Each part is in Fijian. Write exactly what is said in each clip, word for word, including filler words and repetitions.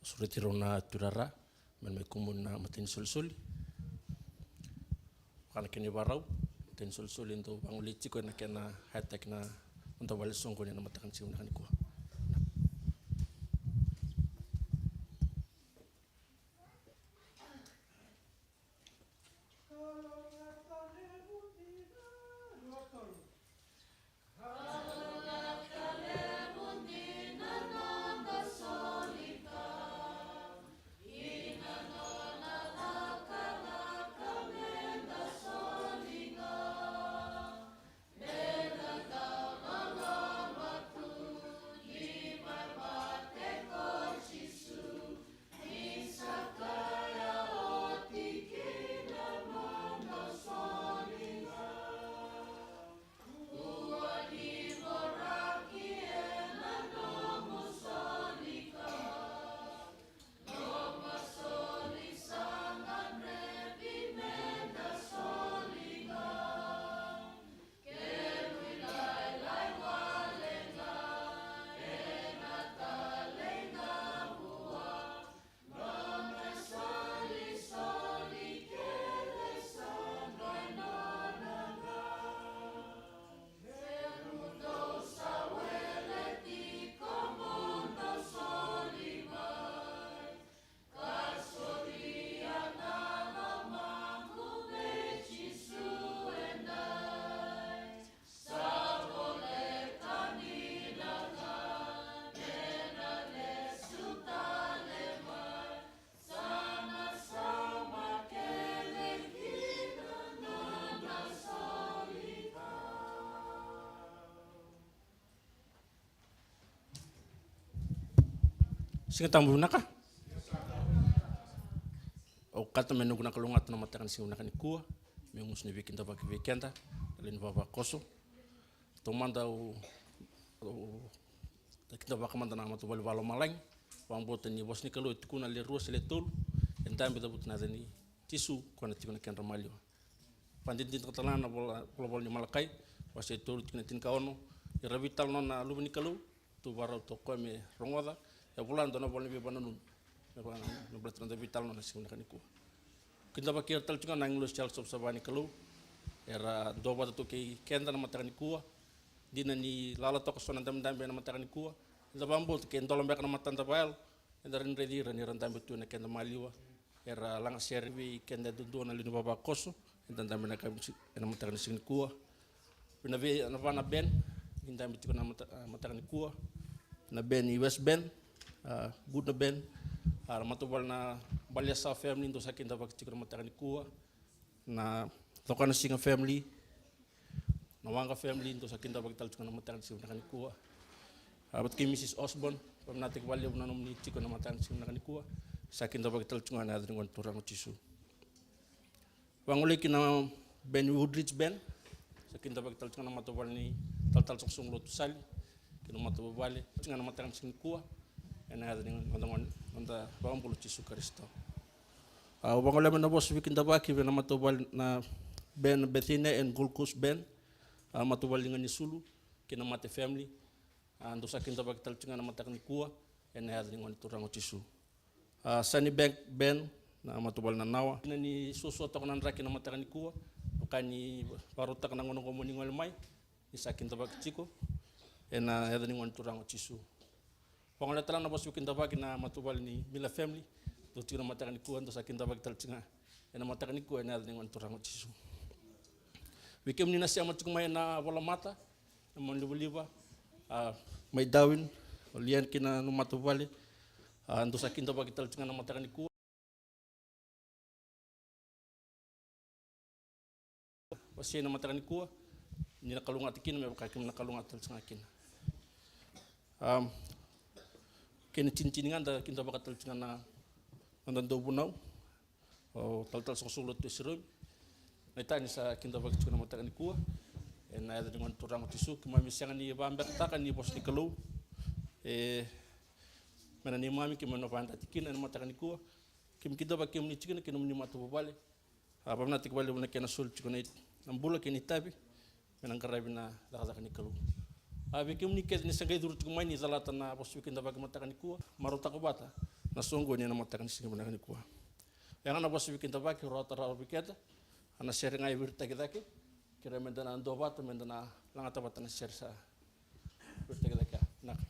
Sureti rau na tuirara me mai kumuni na matai ni solisoli. Vaka na kena ivarau, matai ni solisoli e dau vagolei tiko ena kena hayataki na noda vale soqoni ena mataka ni siga vinaka nikua. Siga Tabu vinaka. Au kata me noqu na kalougata na mataka ni siga vinaka nikua me gusu ni veikidavaki vei keda na lewe ni vavakoso. Taumada au, au kidavaka mada na matavuvale vakalomalagi. Vakabauta ni vosa ni Kalou e tukuna, le rua se le tolu e dabe, cavuta na yaca ni Jisu, koya na tiko na kedra maliwa. Vakadinadinataka tale ga na vola, volavola ni Malakai, wase tolu, tikina tinikaono: Ira veitalanoa na luve ni Kalou, tu vakarau toka o koya me rogoca. E vola e dua na vola ni veivakananumi me vaka, me baleta na noda veitalanoa na siga vinaka nikua. Kidavaki ira tale tiko ga na agilosi yalosavasava ni Kalou era duavata tu kei keda na mataka nikua. Dina ni lala toka so na dabedabe ena mataka nikua, eda vakabauta ke dola beka na matada vakayalo, eda rawa ni raici ira ni ra dabe tu ena keda maliwa. Era lagasere vei keda yadudua na lewe ni vavakoso eda dabe ena yakavi ni si-, ena mataka ni siga nikua. Vinaka vei na va na Ben ni dabe tiko na mata-, a, mataka nikua. Na Ben i West Ben, a, Good na Ben, a, na matavuvale na Baliasa family, dou sa kidavaki tiko na mataka nikua. Na Cokanasiga family, na Waqa family, dou sa kidavaki tale tiko na mataka ni siga vinaka nikua. A, vata kei Mrs Osborne, vakavinavinaka vakalevu na nomuni tiko na mataka ni siga vinaka nikua. Sa kidavaki tale tiko ga ena yaca ni Gone Turaga o Jisu. Vagolei ki na Ben Woodridge Ben, sa kidavaki tale tiko ga na matavuvale ni talatala soqosoqo lotu Sali kei na matavuvale tiko ga na mataka ni siga nikua, ena yaca ni noda gone, noda iVakabula o Jisu Karisito. A, au vagolea mai na vosa veikidavaki vei na matavuvale na Ben Bethina and Gold Coast Ben, a, matavuvale ni Ganisulu kei na Mate family. A, dou sa kidavaki tale tiko ga na mataka nikua ena yaca ni Gone Turaga o Jisu. A, Sunnybank Ben, na matavuvale na Nawa. Dina ni suasua toka na draki na mataka nikua, vaka ni vakarautaka na gauna oqo mo ni gole mai, ni sa kidavaki tiko ena yaca ni Gone Turaga o Jisu. Vagolea tale ga na vosa veikidavaki na matavuvale ni Mila family, dou tiko na mataka nikua, dou sa kidavaki tale tiko ga ena mataka nikua ena yaca ni Gone Turaga o Jisu. Vei kemuni na sema tiko mai ena volamata, na monalivaliva, a, mai Darwin, o Lian kei na nomu matavuvale, a, dou sa kidavaki tale tiko ga na mataka nikua. Wasei na mataka nikua, ni na kalougata kina me vaka kemuni na kalougata tale tiko ga kina. Am, kena itinitini ga da kidavaka tale tiko ga na noda dauvunau, o talatala soqosoqo lotu e Sirovi. Na itani sa kidavaki tiko na mataka nikua ena yaca ni Gone Turaga o Jisu. Keimami sega ni vakabekataka ni vosa ni Kalou e, me na neimami, keimami na vakayadrati kina ena mataka nikua. Keimami kidavaki kemuni tiko kina kei nomuni matavuvale. A, vakavinavinaka vakalevu na kena soli tiko na i-, na bula kei na itavi me na qaravi na cakacaka ni Kalou. A, vei kemuni kece ni sa qai curu tiko mai ni calata na vosa veikidavaki mataka nikua, marautaka vata na soqoni ena mataka ni siga vinaka nikua. Ia ga na vosa veikidavaki, rauta rawa vei keda, a na sere ga e viritaki cake. Kerea meda na duavata, meda na lagata vata na sere sa viritaki cake. Vinaka.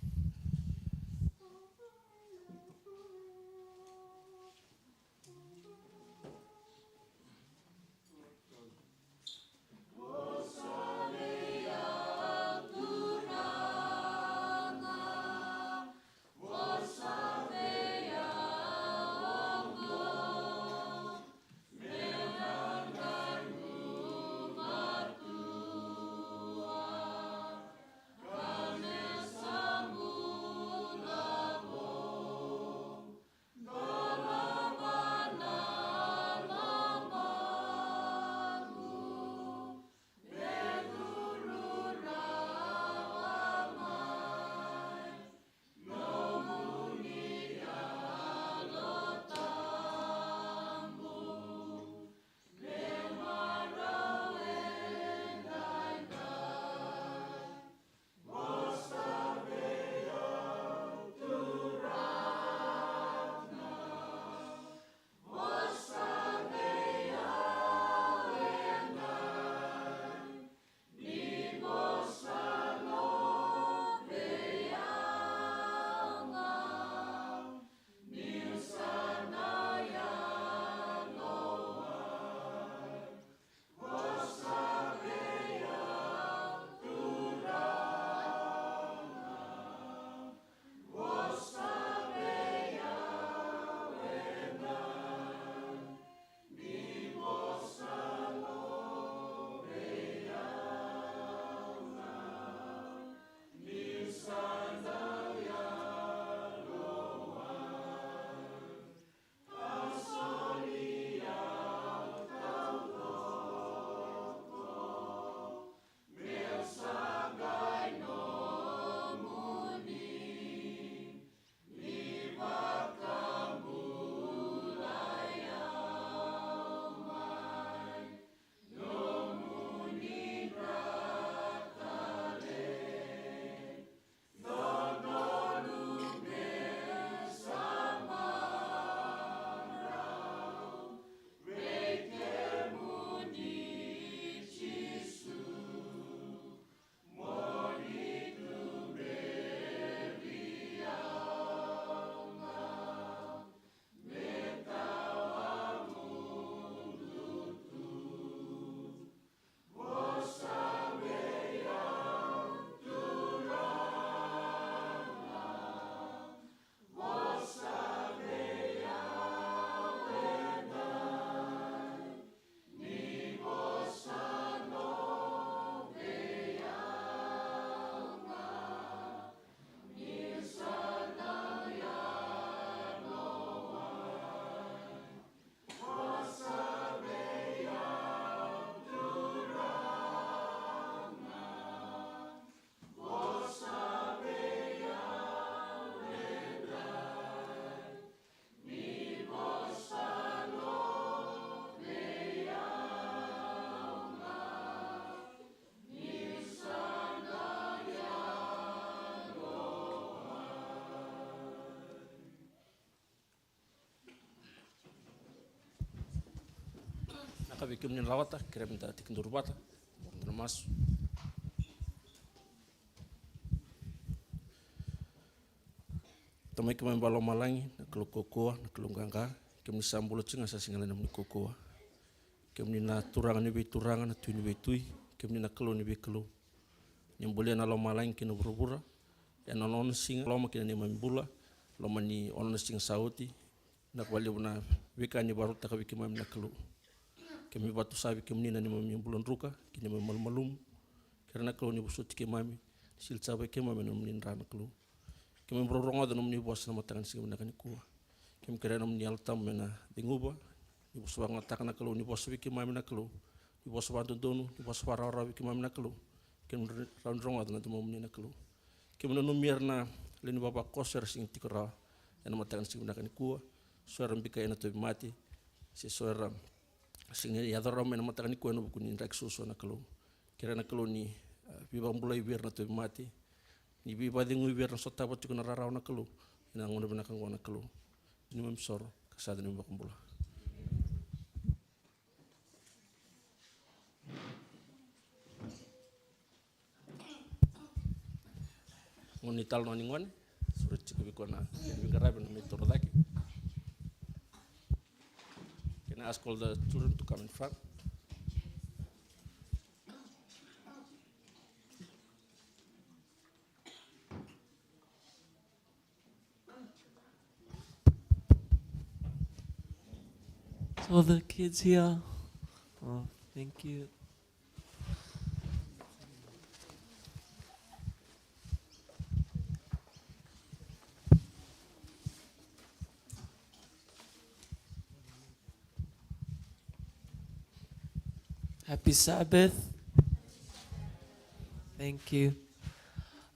Vinaka vei kemuni na rawata, kerea meda tekiduru vata. Meda na masu. Tamai keimami vakalomalagi, na Kalou kaukaua, na Kalou qaqa, kemuni sa bula tiko ga, sa sega ni nomuni kaukaua. Kemuni na Turaga ni veituraga, na Tui ni veitui, kemuni na Kalou ni veikalou. Ni bulia na lomalagi kei na vuravura ena ono na siga, loma kei na neimami bula, loma ni ono na siga sa oti, na vakalevu na veika ni vakarautaka vei keimami na Kalou. Keimami vakatusa vei kemuni na neimami bula druka kei na neimami malumalumu. Kerea na Kalou ni vosoti keimami, ni sili sava vei keimami ena nomuni dra na Kalou. Keimami rau rogoca na nomuni vosa na mataka ni siga vinaka nikua. Keimami kerea na nomuni Yalo Tabu me na ceguva, ni vosa vakayagataka na Kalou, ni vosa vei keimami na Kalou, ni vosa vakadodonu, ni vosa vakarawarawa vei keimami na Kalou. Keimami rawa ni rogoca na domomuni na Kalou. Keimami nanumi ira na lewe ni vavakoso era sega ni tiko rawa ena mataka ni siga vinaka nikua. So era bikai ena tauvimate, se so era sega ni yaco rawa mai ena mataka nikua ena vuku ni draki suasua na Kalou. Kerea na Kalou ni, a, veivakabulai vei ira na tauvimate, ni veivakacegui vei ira na sotava tiko na rarawa na Kalou ena gauna vinaka oqo na Kalou. Ni mami soro, ka sa ni vakabula. Gone ni talanoa ni gone, soro tiko vei koya na veiqaravi na mai toro cake. Can I ask all the children to come in front? So the kids here. Oh, thank you. Happy Sabbath. Thank you.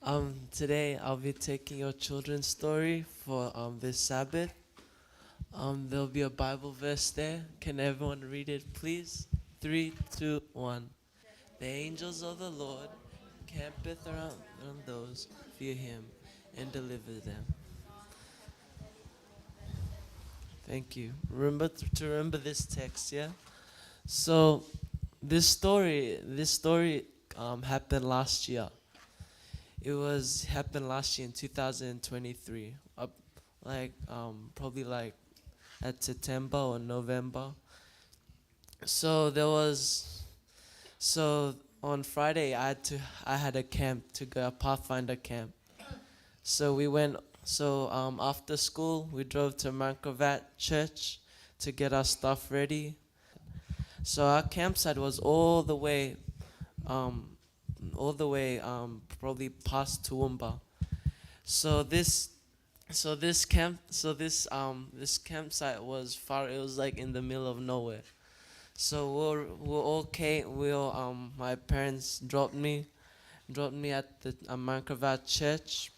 Um, today I'll be taking your children's story for, um, this Sabbath. Um, there'll be a Bible verse there. Can everyone read it, please? Three, two, one. The angels of the Lord campeth around, around those who fear him and deliver them. Thank you. Remember to, to remember this text, yeah? So this story, this story, um, happened last year. It was happened last year in two thousand twenty-three, up, like, um, probably, like, at September or November. So there was, so on Friday I had to, I had a camp to go, a Pathfinder camp. So we went, so, um, after school we drove to Mount Gravatt Church to get our stuff ready. So our campsite was all the way, um, all the way, um, probably past Toowoomba. So this, so this camp, so this, um, this campsite was far. It was, like, in the middle of nowhere. So we're, we're okay. We'll, um, my parents dropped me, dropped me at the, uh, Mount Gravatt Church.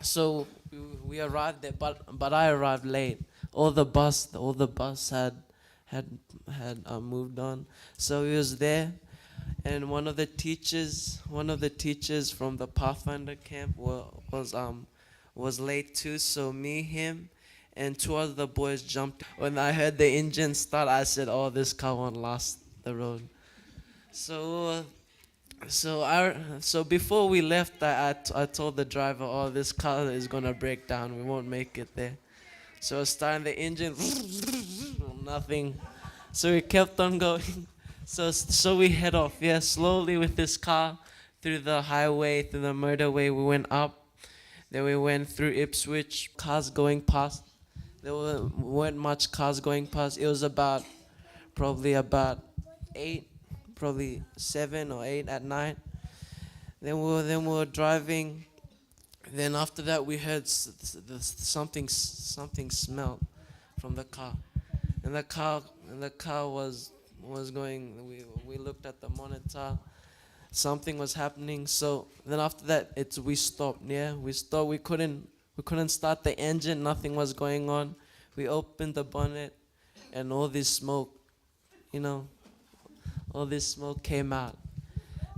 So we, we arrived there, but, but I arrived late. All the bus, all the bus had, had, had, uh, moved on. So he was there, and one of the teachers, one of the teachers from the Pathfinder camp was, was, um, was late too. So me, him, and two other boys jumped. When I heard the engine start, I said, "Oh, this car won't last the road." So, uh, so I, so before we left, I, I t-, I told the driver, "Oh, this car is gonna break down. We won't make it there." So I was starting the engine, nothing. So we kept on going. So, so we head off, yeah, slowly with this car through the highway, through the motorway. We went up. Then we went through Ipswich. Cars going past. There were, weren't much cars going past. It was about, probably about eight, probably seven or eight at night. Then we were, then we were driving. Then after that, we heard s-, s-, the s-, something s-, something smelled from the car, and the car, and the car was, was going. We, we looked at the monitor. Something was happening. So then after that, it's, we stopped. Yeah, we stopped. We couldn't, we couldn't start the engine. Nothing was going on. We opened the bonnet, and all this smoke, you know, all this smoke came out.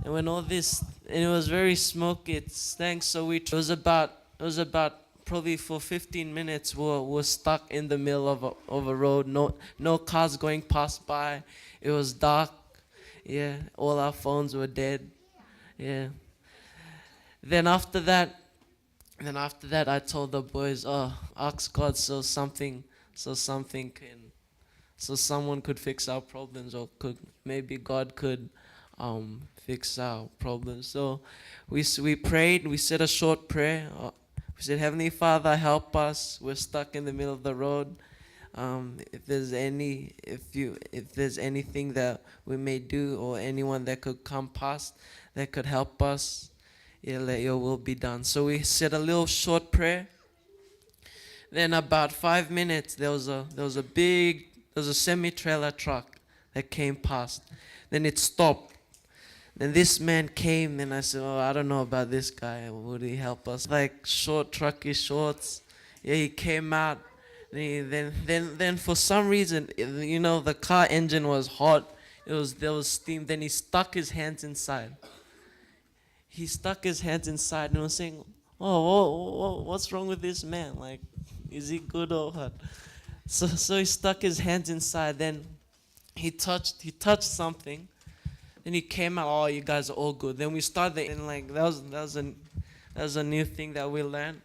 And when all this, and it was very smoky, it stank, so we, it was about, it was about probably for fifteen minutes, we were, we were stuck in the middle of a, of a road. No, no cars going past by. It was dark. Yeah, all our phones were dead. Yeah. Then after that, then after that, I told the boys, "Oh, ask God so something, so something can, so someone could fix our problems, or could, maybe God could, um, fix our problems." So we s-, we prayed. We said a short prayer. Uh, we said, "Heavenly Father, help us. We're stuck in the middle of the road. Um, if there's any, if you, if there's anything that we may do, or anyone that could come past that could help us, yeah, let your will be done." So we said a little short prayer. Then about five minutes, there was a, there was a big, there was a semi-trailer truck that came past. Then it stopped. Then this man came, and I said, "Oh, I don't know about this guy. Would he help us?" Like, short, trucky shorts. Yeah, he came out. Then, he, then, then, then for some reason, you know, the car engine was hot. It was, there was steam. Then he stuck his hands inside. He stuck his hands inside and was saying, "Oh, whoa, whoa, whoa, what's wrong with this man? Like, Is he good or what? So, so he stuck his hands inside. Then he touched, he touched something. Then he came out, "Oh, you guys are all good." Then we started, and, like, that was, that was a, that was a new thing that we learned.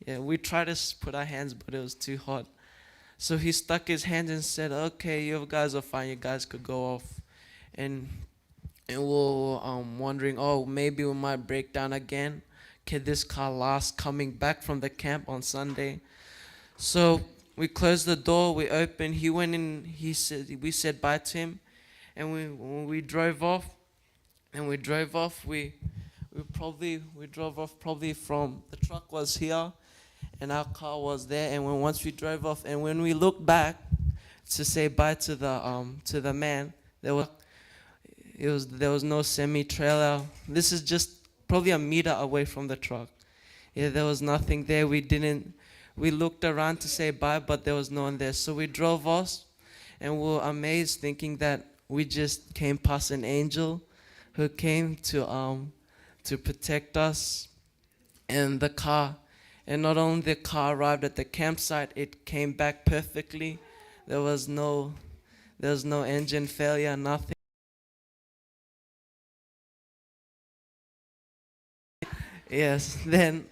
Yeah, we tried to s-, put our hands, but it was too hot. So he stuck his hands and said, "Okay, you guys are fine. You guys could go off." And and we were, um, wondering, "Oh, maybe we might break down again. Can this car last coming back from the camp on Sunday?" So we closed the door, we opened, he went in, he said, we said bye to him, and we, when we drove off, and we drove off, we, we probably, we drove off probably from, the truck was here, and our car was there, and when, once we drove off, and when we looked back to say bye to the, um, to the man, there was, it was, there was no semi trailer. This is just probably a meter away from the truck. Yeah, there was nothing there. We didn't. We looked around to say bye, but there was no one there. So we drove off, and we were amazed, thinking that we just came past an angel who came to, um, to protect us. And the car, and not only the car arrived at the campsite, it came back perfectly. There was no, there was no engine failure, nothing. Yes, then,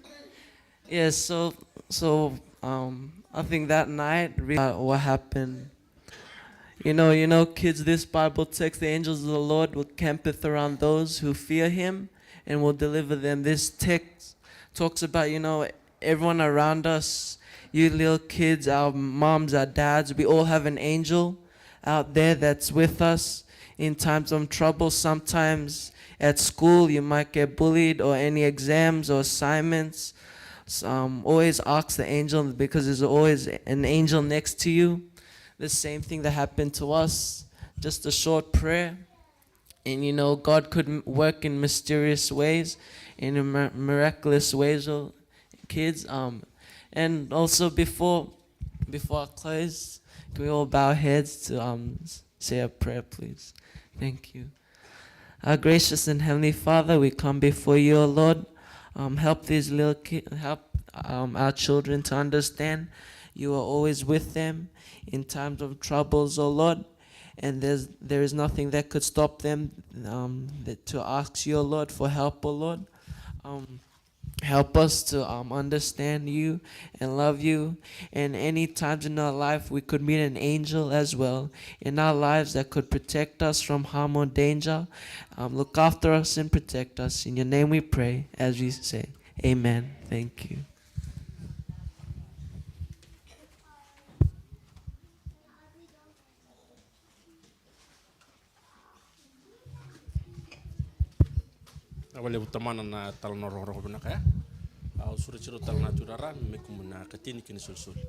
yes, so, so, um, I think that night, re-, uh, what happened? You know, you know, kids, this Bible text, "The angels of the Lord will campeth around those who fear him and will deliver them." This text talks about, you know, everyone around us, you little kids, our moms, our dads, we all have an angel out there that's with us in times of trouble. Sometimes at school, you might get bullied, or any exams or assignments. S-, um, always ask the angel, because there's always an angel next to you. The same thing that happened to us, just a short prayer. And, you know, God could m-, work in mysterious ways, in a mir-, miraculous ways, oh, kids. Um, and also before, before I close, can we all bow our heads to, um, s-, say a prayer, please? Thank you. Our gracious and heavenly Father, we come before you, O Lord. Um, help these little ki-, help, um, our children to understand you are always with them in times of troubles, O Lord. And there's, there is nothing that could stop them, um, that, to ask you, O Lord, for help, O Lord. Um, help us to, um, understand you and love you. And any times in our life, we could meet an angel as well in our lives that could protect us from harm or danger. Um, look after us and protect us. In your name we pray, as we say, amen. Thank you. Na wale vutamana na tala na rogorogo vinaka ya. Au sureti rau tala na turara me kumuna katini kina solisoli.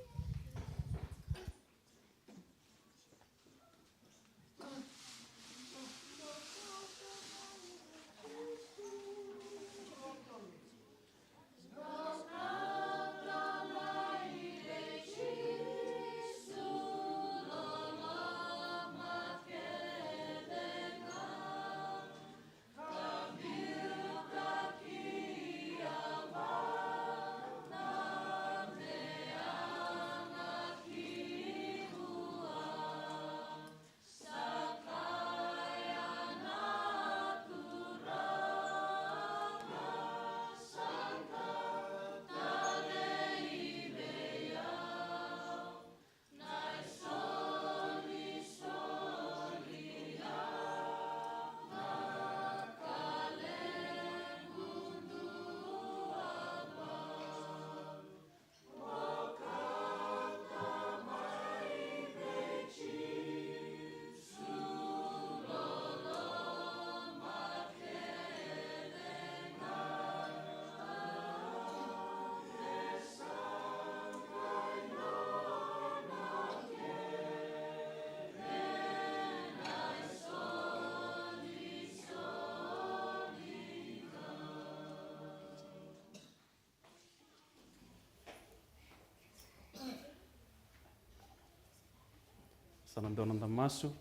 Sa na dua noda masu.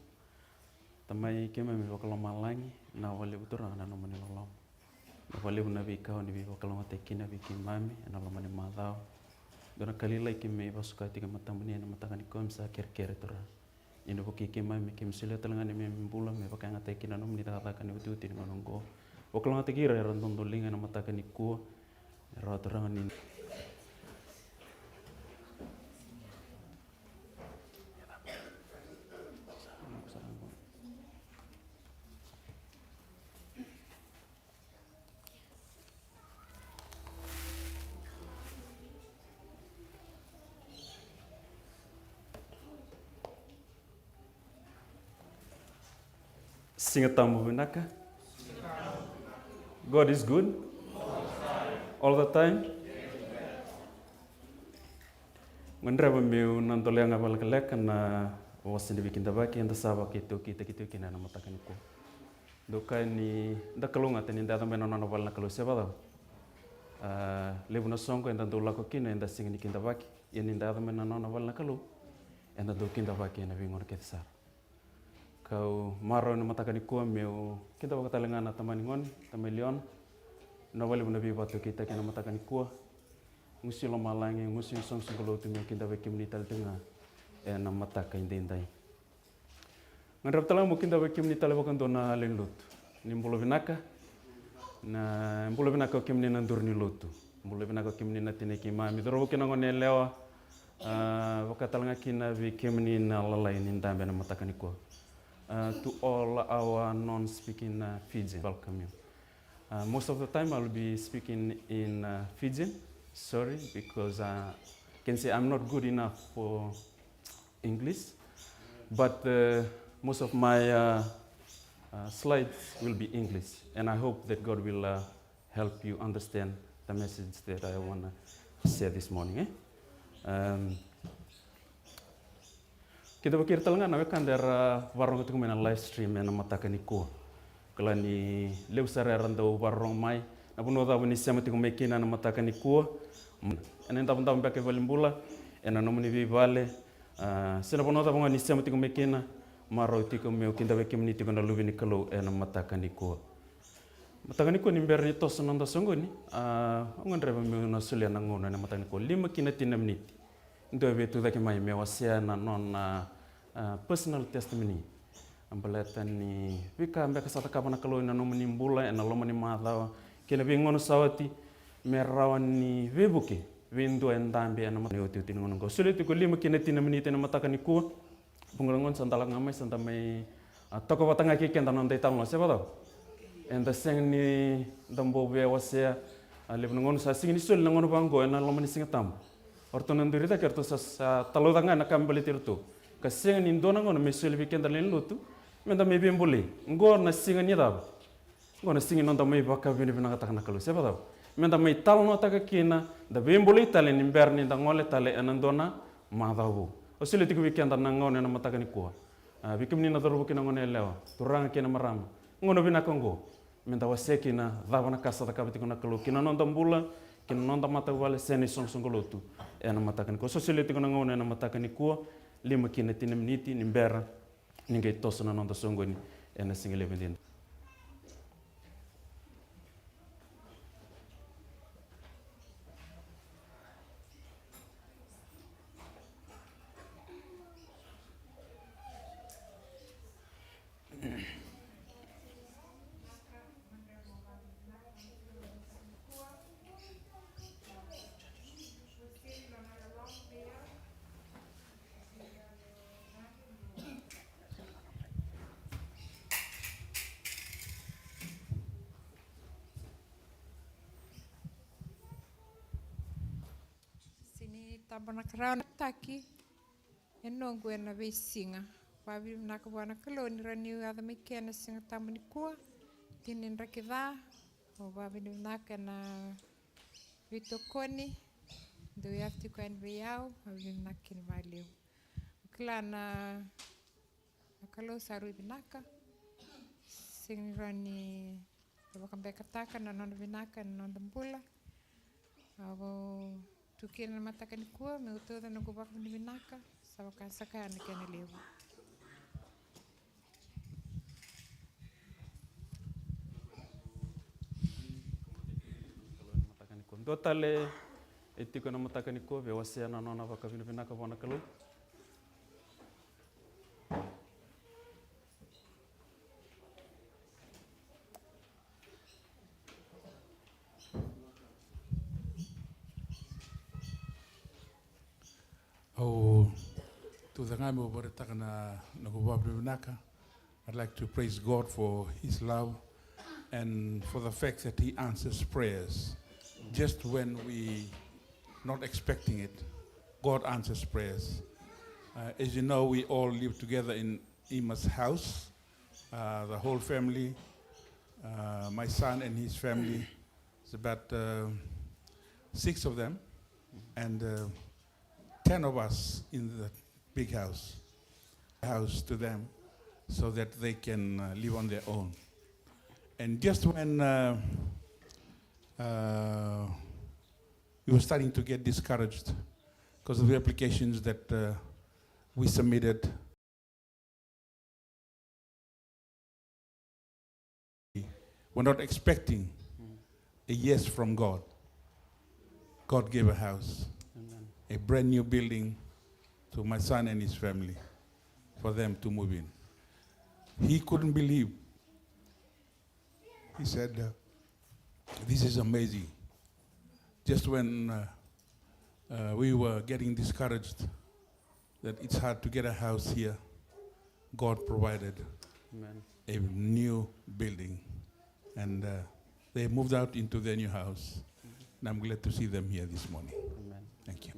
Tamai keimami vakalomalagi, vinaka vakalevu Turaga na nomuni loloma. Vinaka vakalevu na veika oni veivakalougatataki kina vei keimami ena loma ni macawa. Dua na ka lailai keimami vakasuka tiko e matamuni ena mataka nikua, me sa kerekere, Turaga. Ni na vukei keimami me keimami solia tale ga na neimami bula me vakayagataki kina na nomuni cakacaka ena iotioti ni gauna oqo. Vakalougatataki ira era dodoliga ena mataka nikua. E rawa, Turaga, ni Siga Tabu vinaka. God is good. All the time. Gadreva meu na dolea ga vakalekaleka na vosa ni veikidavaki eda sa vakaitaukei tiko kina ena mataka nikua. Dou kaya ni da kalougata ni da yaco mai na nona vale na Kalou, se vakacava? A, levu na soqo eda dau lako kina eda sega ni kidavaki. Ia ni da yaco mai na nona vale na Kalou, eda dau kidavaki ena veigauna kece sara. Kau marau ena mataka nikua meu kidavaka tale ga na tamani gone, tamai Liona, na vakalevu na veivakataukeitaki ena mataka nikua. Gusu i lomalagi, gusu i soqosoqo lotu, meu kidavaki kemuni tale tiko ga ena mataka edaidai. Gadreva tale ga meu kidavaki kemuni tale vakadua na lewe ni lotu. Ni bula vinaka. Na bula vinaka o kemuni na duru ni lotu. Bula vinaka o kemuni na tina i keimami, cauravou kei na gone yalewa. A, vaka tale ga kina vei kemuni na lalai ni dabe ena mataka nikua. Uh, to all our non-speaking, uh, Fijian, welcome you. Uh, most of the time I'll be speaking in, uh, Fijian. Sorry, because, uh, I can say I'm not good enough for English, but, uh, most of my, uh, uh, slides will be English, and I hope that God will, uh, help you understand the message that I wanna share this morning, eh? Um, kidavaki ira tale ga na wekada era vakarorogo tiko mai na live stream ena mataka nikua. Kila ni levu sara era dau vakarorogo mai. Na vanua cava ni sema tiko mai kina ena mataka nikua, ena idavodavo beka e valenibula, ena nomuni veivale, a, se na vanua cava ga ni sema tiko mai kina, marau tiko meu kidavaki kemuni tiko na luve ni Kalou ena mataka nikua. Mataka nikua ni bera ni toso na noda soqoni, a, au gadreva meu na solia na gauna ena mataka nikua, lima ki na tini na miniti. Dua e via tucake mai me wasea na nona, a, personal testimony. A, baleta ni veika beka sa cakava na Kalou ena nomuni bula ena loma ni macawa kei na veigauna sa oti, me rawa ni veivuke vei dua e dabe ena mataka ni otioti ni gauna oqo. Solia tiko lima ki na tini na miniti ena mataka nikua. Vuqa na gauna sa da lako ga mai, sa da mai, a, toka vata ga kei keda na noda italanoa, se vakacava? Eda sega ni da bau via wasea, a, levu na gauna sa sega ni soli na gauna vaqo ena loma ni Siga Tabu. O ratou na duri cake, o ratou sa, sa talaucaka ga na ka me baleti iratou. Ka sega ni dua na gauna me soli vei keda na lewe ni lotu me da mai veibolei. Oqo na siga ni cava? Oqo na siga ni noda mai vakavinavinakataka na Kalou, se vakacava? Me da mai talanoataka kina, da veibolei tale ni bera ni da gole tale ena dua na macawa vou. Au solia tiko vei keda na gauna ena mataka nikua. A, vei kemuni na cauravou kei na gone yalewa, turaga kei na marama, gauna vinaka oqo me da wasea kina cava na ka sa cakava tiko na Kalou ki na noda bula, ki na noda matavuvale se na isoqosoqo lotu ena mataka nikua. Au sa solia tiko na gauna ena mataka nikua, lima ki na tini na miniti ni bera ni qai toso na noda soqoni ena siga levu edaidai. Sini taba na karau na taki e noqu ena veisiga. Vavinavinaka vua na Kalou ni rawa niu yaco mai kina ena Siga Tabu nikua. Tini draki ca. Au vavinavinaka ena veitokoni. Dou yaco tiko yani vei au, vavinavinaka kina vakalevu. Au kila na, na Kalou sa rui vinaka. Sega ni rawa ni vakabekataka na nona vinaka ena noda bula. Au tu kina na mataka nikua meu tauca noqu vakavinavinaka, sa vaka sa kaya na kena levu. Dua tale E tiko ena mataka nikua, via wasea na nona vakavinavinaka vua na Kalou. Au tucake ga meu vakaraitaka na noqu vakavinavinaka. I'd like to praise God for His love and for the fact that He answers prayers. Just when we not expecting it, God answers prayers. Uh, as you know, we all live together in Emma's house, uh, the whole family, uh, my son and his family. It's about, uh, six of them, and, uh, ten of us in the big house, house to them, so that they can, uh, live on their own. And just when, uh, uh, we were starting to get discouraged because of the applications that, uh, we submitted, we're not expecting a yes from God. God gave a house, a brand new building to my son and his family for them to move in. He couldn't believe. He said, uh, "This is amazing." Just when, uh, uh, we were getting discouraged that it's hard to get a house here, God provided a new building, and, uh, they moved out into their new house. And I'm glad to see them here this morning. Thank you.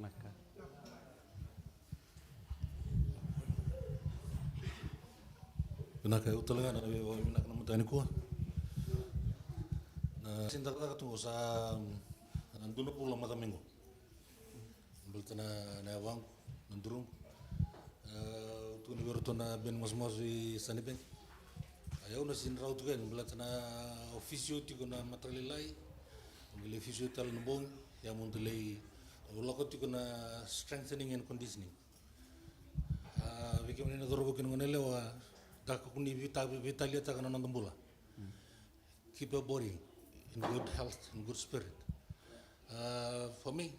Vinaka, au tale ga na vei, vinaka na mataka nikua. Na sega ni cakacaka tu qo sa, mm, dua na vula mada mai qo. Baleta na, na yavaqu, na duruqu. E, au tukuna vei iratou na ben masumasu i Sunnybank. A, au na sega ni rawa tu ga yani baleta na ofisio tiko na mataka lailai. Au qai lai ofisio tale na bogi, ia meu qai lai, au lako tiko na strengthening and conditioning. A, vei kemuni na cauravou kei na goneyalewa, da kakua ni veita-, veitaliataka na noda bula. Keep your body in good health, in good spirit. Uh, for me,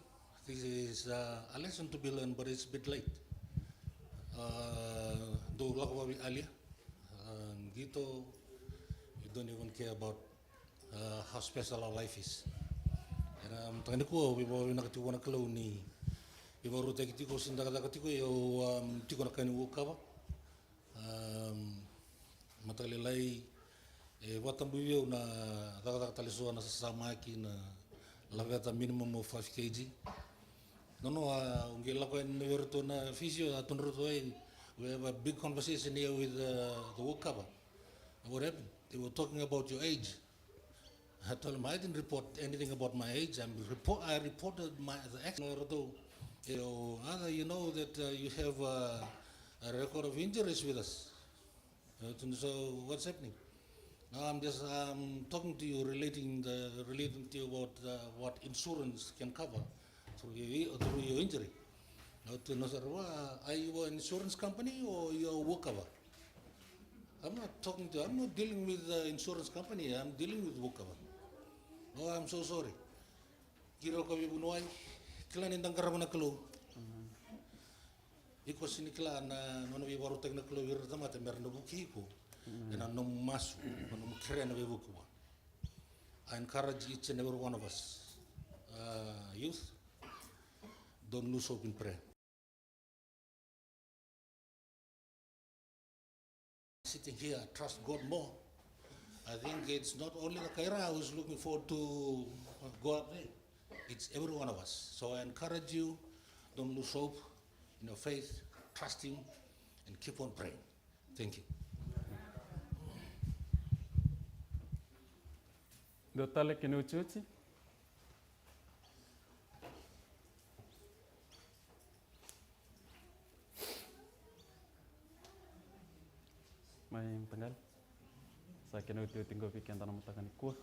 this is, uh, a lesson to be learned, but it's a bit late. Uh, dou lako vakaveitalia. Uh, qito, you don't even care about, uh, how special our life is. Ena mataka nikua, au via vakavinavinaka tiko vua na Kalou ni veivakarautaki tiko, se cakacaka tiko, ia au, um, tiko na ka ni walk cover. Um, mataka lailai, e vakatabuya vei au na cakacaka tale eso na sasamaki, na laveta minimum of five K G. Nonoa, au qai lako yani vei iratou na physio, a tukuna ratou, "Hey, we have a big conversation here with, uh, the walk cover." What happened? They were talking about your age. I told him I didn't report anything about my age. I'm report, I reported my, the ex-, no, ratou. You know, "Ada, you know that, uh, you have, uh, a record of injuries with us." Uh, so what's happening? "No, I'm just, um, talking to you, relating the, relating to you about, uh, what insurance can cover through your, through your injury." Au tukuna, "Sir, are you an insurance company or you are a walk cover?" I'm not talking to, I'm not dealing with the insurance company, I'm dealing with walk cover. Oh, I'm so sorry. Kira o ka veivuniwai, kila ni da qarava na Kalou. Iko sega ni kila na nona veivakarautaki na Kalou vei ira na tamata me ra na vukei iko ena nomu masu, na nomu kerea na veivuke vua. I encourage each and every one of us, uh, youth, don't lose hope in prayer. Sitting here, trust God more. I think it's not only the Kaira who's looking forward to, uh, go up there. It's every one of us. So I encourage you, don't lose hope in your faith, trust Him, and keep on praying. Thank you. Dua tale kena iotioti. Mai mataqali. Sa kena iotioti qo vei keda na mataka nikua.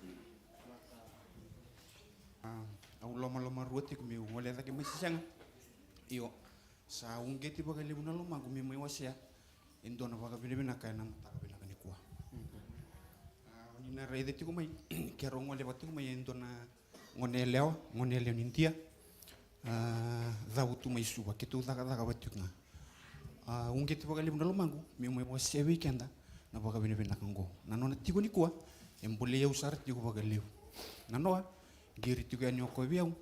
A, au lomaloma rua tiko meu gole cake mai se sega. Io, sa uqeti vakalevu na lomaqu meu mai wasea e dua na vakavinavinaka ena mataka vinaka nikua. A, o ni na raica tiko mai, keirau gole vata tiko mai e dua na goneyalewa, goneyalewa ni Idia. A, cavu tu mai Suva, keitou cakacaka vata tiko ga. A, uqeti vakalevu na lomaqu meu mai wasea vei keda na vakavinavinaka oqo. Na nona tiko nikua e bolei au sara tiko vakalevu. Na noa, qiri tiko yani o koya vei au,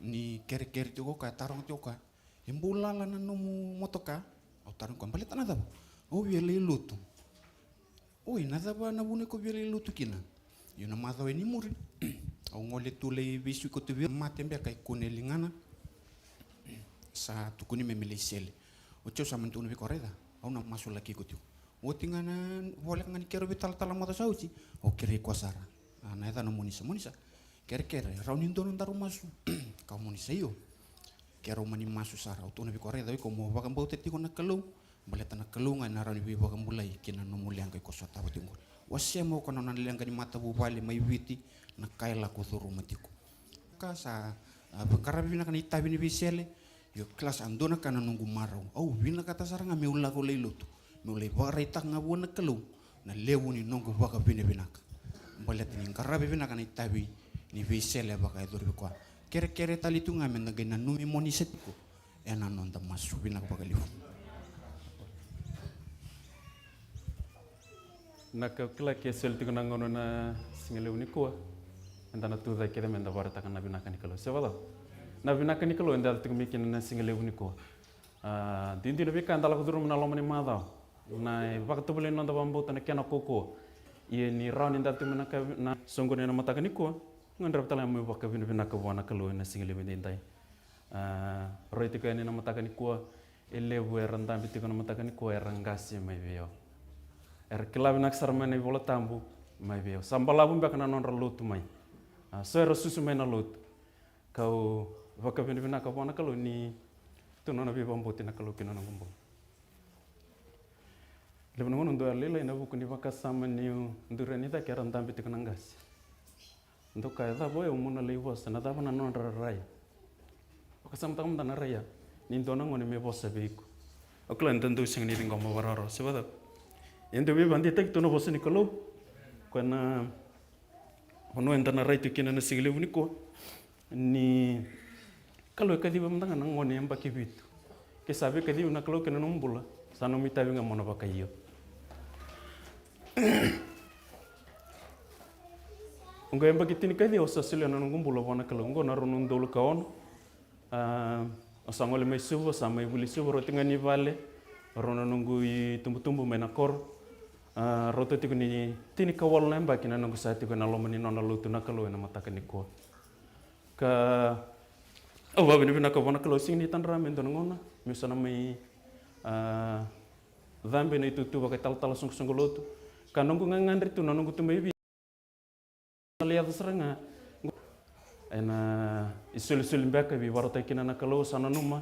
ni kerekere tiko o koya, taroga tiko o koya, e bau lala na nomu motoka? Au tarogi koya, baleta na cava? Au via lai lotu. Oi, na cava na vuna iko via lai lotu kina? Io, na macawa e ni muri au gole tu lai veisui koto vei mate beka e kune e ligana. Sa tukuni me me lai sele. Oti au sa mani tukuna vei koya, raica, au na masulaki iko tiko. Oti ga na voleka ga ni keirau veitalatala macawa sa oti, au kerei koya sara. A, na yacana o Monisa. Monisa, kerekere, rawa ni dua na daru masu? Ka o Monisa, io. Keirau mani masu sara. Au tukuna vei koya, raica, o iko mo vakabauta tiko na Kalou, baleta na Kalou ga ena rawa ni veivakabulai ki na nomu leqa iko sotava tiko qori. Wasea mai o koya na nona leqa ni matavuvale mai Viti, na ka e lako curuma tiko. Ka sa, a, qaravi vinaka na itavi ni veisele. Io, kila sa dua na ka na noqu marau. Au vinakata sara ga meu lako lai lotu, meu lai vakaraitaka ga vua na Kalou na levu ni noqu vakavinavinaka baleta ni qaravi vinaka na itavi ni veisele vakayacori vei koya. Kerekere tale tu ga me da qai nanumi Monisa tiko ena noda masu. Vinaka vakalevu. Na ka au kila ke soli tiko na gauna na sigalevu nikua, eda na tucake kece me da vakaraitaka na vinaka ni Kalou. Se vacava? Na vinaka ni Kalou eda yaco tiko mai kina na sigalevu nikua. A, duidui na veika eda lako curuma na loma ni macawa, na vakatovolei ni noda vakabauta, na kena kaukauwa. Ia ni rawa ni da yaco tiko mai na ka, na soqoni ena mataka nikua, gadreva tale ga meu vakavinavinaka vua na Kalou ena sigalevu edaidai. A, roi tiko yani na mataka nikua, e levu era dabe tiko na mataka nikua era qase mai vei au. Era kila vinaka sara mai na iVola Tabu mai vei au. Sa balavu beka na nodra lotu mai. A, so era susu mai na lotu. Kau vakavinavinaka vua na Kalou ni tu na nona veivakabauti na Kalou ki na noqu bula. Levu na gauna dua lailai na vuku ni vakasama niu duri yani cake era dabe tiko na qase. Dou kaya, cava o yau meu na lai vosa, na cava na nodra rai? Vakasamataka mada na rai ya, ni dua na gone me vosa vei iko. Au kila ni dodou sega ni ciqoma vakararawa, se vacava? E dau veivakadeitaki tu na vosa ni Kalou. Koya na vanua eda na rai tu kina na sigalevu nikua, ni Kalou e kaciva mada ga na gone yabaki vitu. Ke sa veikacivi na Kalou ki na nomu bula, sa nomu itavi ga mo na vakaio. Oqo yabaki tinikaciwa au sa solia na noqu bula vua na Kalou. Oqo na rua na udolu ka ono. A, au sa gole mai Suva, sa mai vuli Suva, rauta ga ni vale, rau na noqu itubutubu mai na koro. A, rauta tiko ni tinikawalu na yabaki na noqu sa tiko ena loma ni nona lotu na Kalou ena mataka nikua. Ka au vakavinavinaka vua na Kalou, sega ni tadra me dua na gauna meu sa na mai, a, cabe na itutu vakaitalatala soqosoqo lotu. Ka noqu gagadre tu na noqu tu mai Viti. Na lai yaco sara ga ena isolisoli beka e veivakarautaki kina na Kalou, sa nanuma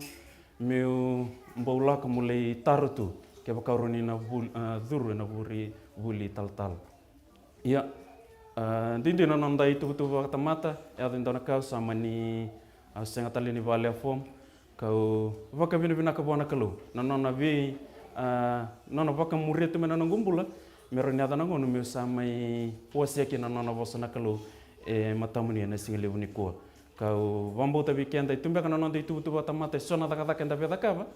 meu bau lako meu lai taro tu kevaka au rawa ni na vuli, a, curu ena vuli, vuli talatala. Ia, a, duidui na noda ituvatuva vakatamata, e yaco e dua na ka au sa mani, a, sega tale ni vale a form. Kau vakavinavinaka vua na Kalou na nona vei, a, nona vakamuria tu mai na noqu bula, me rawa ni yaco na gauna meu sa mai wasea kina na nona vosa na Kalou e matamuni ena sigalevu nikua. Kau vakabauta vei keda e tu beka na noda ituvatuva vakatamata e so na cakacaka eda via cakava,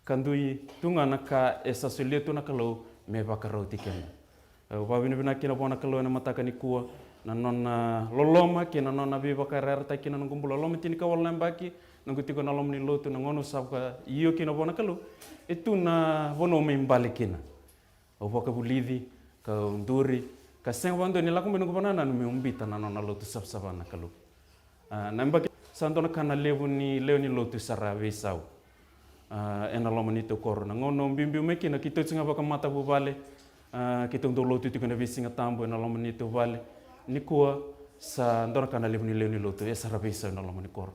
ka dui tu ga na ka e sa solia tu na Kalou me vakarauti keda. Au vakavinavinaka kina vua na Kalou ena mataka nikua, na nona loloma kei na nona veivakayarayarataki kina noqu bula. Loma tinikawalu na yabaki noqu tiko ena loma ni lotu, na gauna au sa vakaio kina vua na Kalou, e tu na vanua au mai bale kina. Au vakavulici, kau duri, ka sega vakadua ni lako mai noqu vakanananu meu bita na nona lotu savasava na Kalou. A, na yabaki sa dua na ka na levu ni lewe ni lotu sa ra veisau, a, ena loma ni neitou koro. Na gauna au biubiu mai kina keitou tiko ga vakamatavuvale, a, keitou dau lotu tiko ena veisiga tabu ena loma ni neitou vale. Nikua sa dua na ka na levu ni lewe ni lotu e sa ra veisau ena loma ni koro.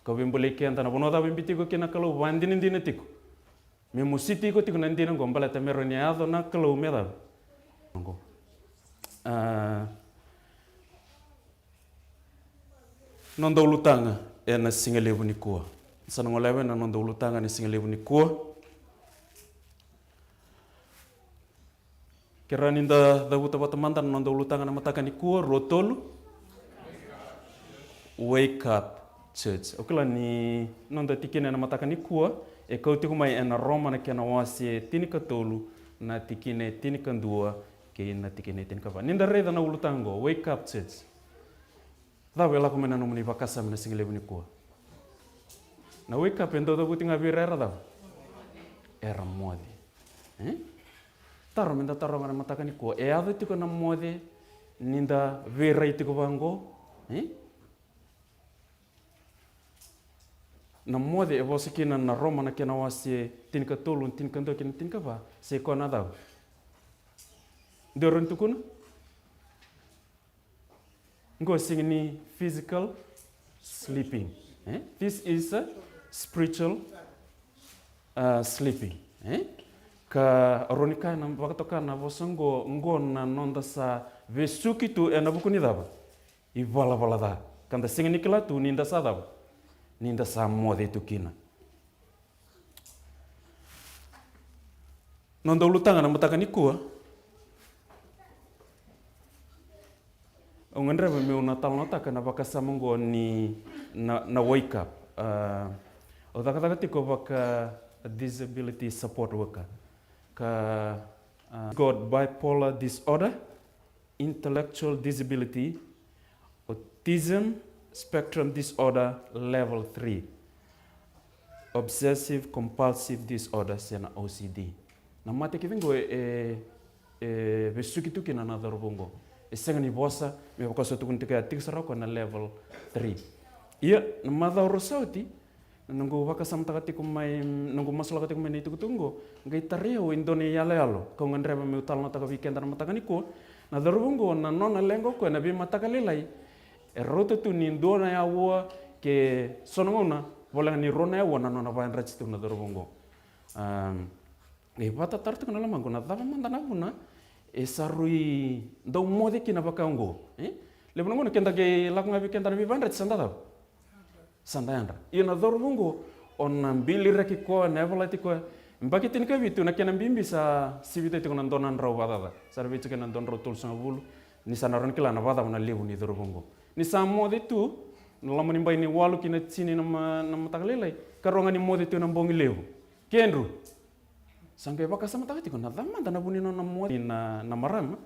Kau veibolei keda, na vanua cava e biuti iko kina na Kalou, vakadinadina tiko. Me mositi iko tiko na dina oqo baleta me rawa ni yaco na Kalou me cava? Oqo. A, noda ulutaga ena sigalevu nikua. Sa na goleva na noda ulutaga ena sigalevu nikua. Ke rawa ni da cavuta vata mada na noda ulutaga na mataka nikua, rua, tolu. Wake up. Church. Au kila ni noda tikina ena mataka nikua e kau tiko mai ena Roma na kena wase tinikatolu, na tikina e tinikadua kei na tikina e tinikava. Ni da raica na ulutaga oqo, wake up church. Cava e lako mai na nomuni vakasama na siga levu nikua? Na wake up e dau cavuti ga vei ira era cava? Era moce. E? Taro me da taroga na mataka nikua. E yaco tiko na moce ni da veirai tiko vaqo? E? Na moce e vosa kina na Roma na kena wase tinikatolu, tinikadua kei na tinikava, se koya na cava? Dua e rawa ni tukuna? Qo e sega ni physical sleeping. E? This is a spiritual, uh, sleeping. E? Ka rawa ni kaya na vakatoka na vosa qo, qo na noda sa vesuki tu ena vuku ni cava? Ivalavala ca. Ka da sega ni kila tu ni da sa cava? Ni da sa moce tu kina. Noda ulutaga na mataka nikua. Au gadreva meu na talanoataka na vakasama oqo ni na, na wake up. Ah, au cakacaka tiko vaka disability support worker. Ka, ah, got bipolar disorder, intellectual disability, autism spectrum disorder level three, obsessive compulsive disorder, se na O C D. Na mate kece qo e, e vesuki tu kina na cauravou qo. E sega ni vosa, me vaka sa tukuni tiko ya, tiko sara o koya na level three. Ia, na macawa rua sa oti, na noqu vakasamataka tiko mai, noqu masulaka tiko mai na itukutuku qo, qai tarai au e dua na iyaloyalo kau gadreva meu talanoataka vei keda na mataka nikua. Na cauravou qo, na nona leqa o koya na veimataka lailai e rauta tu ni dua na aua ke so na gauna voleka ni rua na aua na nona vakayadrati tu na cauravou qo. Am, qai vakatataro tiko na lomaqu, na cava mada na vuna e sa rui dau moce kina vaka oqo, e? Levu na gauna keda qai lako ga vei keda na veivakayadrati sa da cava? Sa da yadra. Ia na cauravou qo, o na biliraki koya, na yavalati koya. Yabaki tinikavitu na kena bibi sa sivita tiko na dua na drau vakacaca. Sa ra vei tiko na dua na drau tolusagavulu. Ni sa na rawa ni kila na vakacava na levu ni cauravou qo. Ni sa moce tu, na loma ni bai ni walu ki na tini na ma-, na mataka lailai. Ka rawa ga ni moce tu ena bogi levu. Kedru. Sa qai vakasamataka tiko na cava mada na vu ni nona moce na, na marama.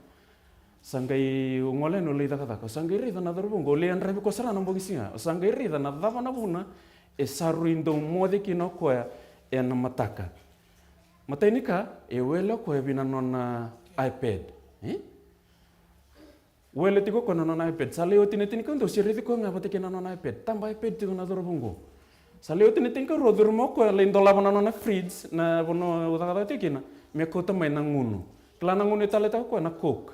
Sa qai, au gole yani au lai cakacaka, au sa qai raica na cauravou qo, au lai yadravi koya sara na bogi siga. Au sa qai raica na cava na vuna e sa rui dau moce kina o koya ena mataka. Matai ni ka, e wele o koya vei na nona iPad. E? Wele tiko o koya na nona iPad. Sa lai oti na tinikadua, se raici koya ga vata kei na nona iPad. Taba iPad tiko na cauravou qo. Sa lai oti na tinikarua, curuma o koya, lai dolava na nona fridge, na vanua au cakacaka tiko kina, me kauta mai na gunu. Kila na gunu e taleitaka o koya? Na Coke.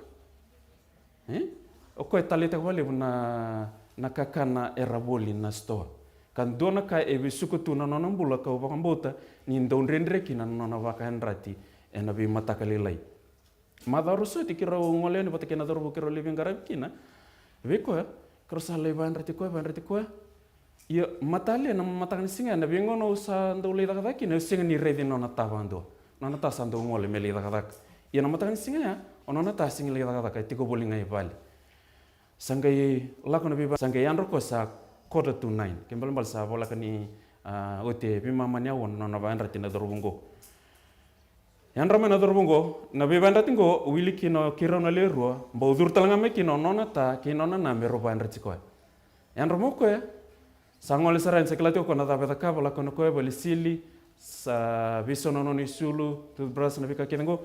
E? O koya e taleitaka vakalevu na, na kakana era voli na sitoa. Ka dua na ka e vesuka tu na nona bula, kau vakabauta ni dau dredre kina na nona vakayadrati ena veimataka lailai. Macawa rua sa oti keirau gole yani vata kei na cauravou keirau lai veiqaravi kina vei koya, keirau sa lai vakayadrati koya, vakayadrati koya. Ia, matale na mataka ni siga ya, na veigauna au sa dau lai cakacaka kina, au sega ni raici nona ta vakadua. Nona ta sa dau gole me lai cakacaka. Ia na mataka ni siga ya, o nona ta sega ni lai cakacaka, e tiko voli ga i vale. Sa qai lako na veiva-, sa qai yadra o koya sa quarter to nine. Kena ibalebale sa voleka ni, ah, oti e veimama ni aua na nona vakayadrati na cauravou qo. Yadra mai na cauravou qo, na veivakayadrati qo, wili kina o keirau na lewe rua, bau curu tale ga mai kina o nona ta kei nona na me rau vakayadrati koya. Yadra mai o koya, sa gole sara yani, sa kila tiko o koya na cava e cakava, lako na koya vale sili, sa veisau na nona isulu, toothbrush, na veika kece qo.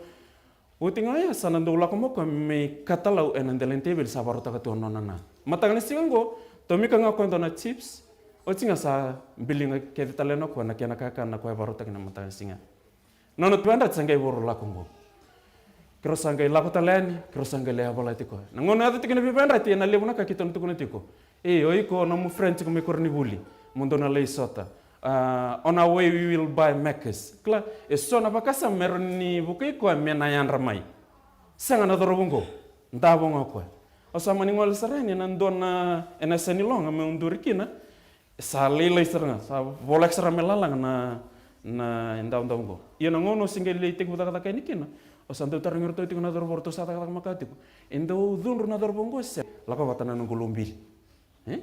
Oti ga ya sa na dau lako mai o koya me katalau ena dela ni teveli sa vakarautaka tu o nona na. Mataka ni siga qo, tomika ga o koya dua na chips, oti ga sa biliga kece tale na o koya na kena kakana na koya e vakarautaki na mataka ni siga. Nona veivandrati sa qai voro lako qo. Keirau sa qai lako tale yani, keirau sa qai lai yavalati koya. Na gauna yaco tiko na veivandrati, ena levu na ka keitou na tukuna tiko. E, o iko, o nomu friend tiko mai koronivuli, mo dou na lai sota. Ah, on our way we will buy Macca's. Kila, e so na vakasama me rawa ni vukei koya me na yadra mai. Sega na cauravou qo, davo ga o koya. Au sa mani gole sara yani ena dua na, ena yasa ni loga meu duri kina. Sa lailai sara ga, sa voleka sara me lalaga na, na idavodavo qo. Ia na gauna au se qai lai tekivu cakacaka yani kina, au sa dau tarogi iratou tiko na cauravou, ratou sa cakacaka makawa tiko. E dau cudru na cauravou qo se lako vata na noqu lobili. E?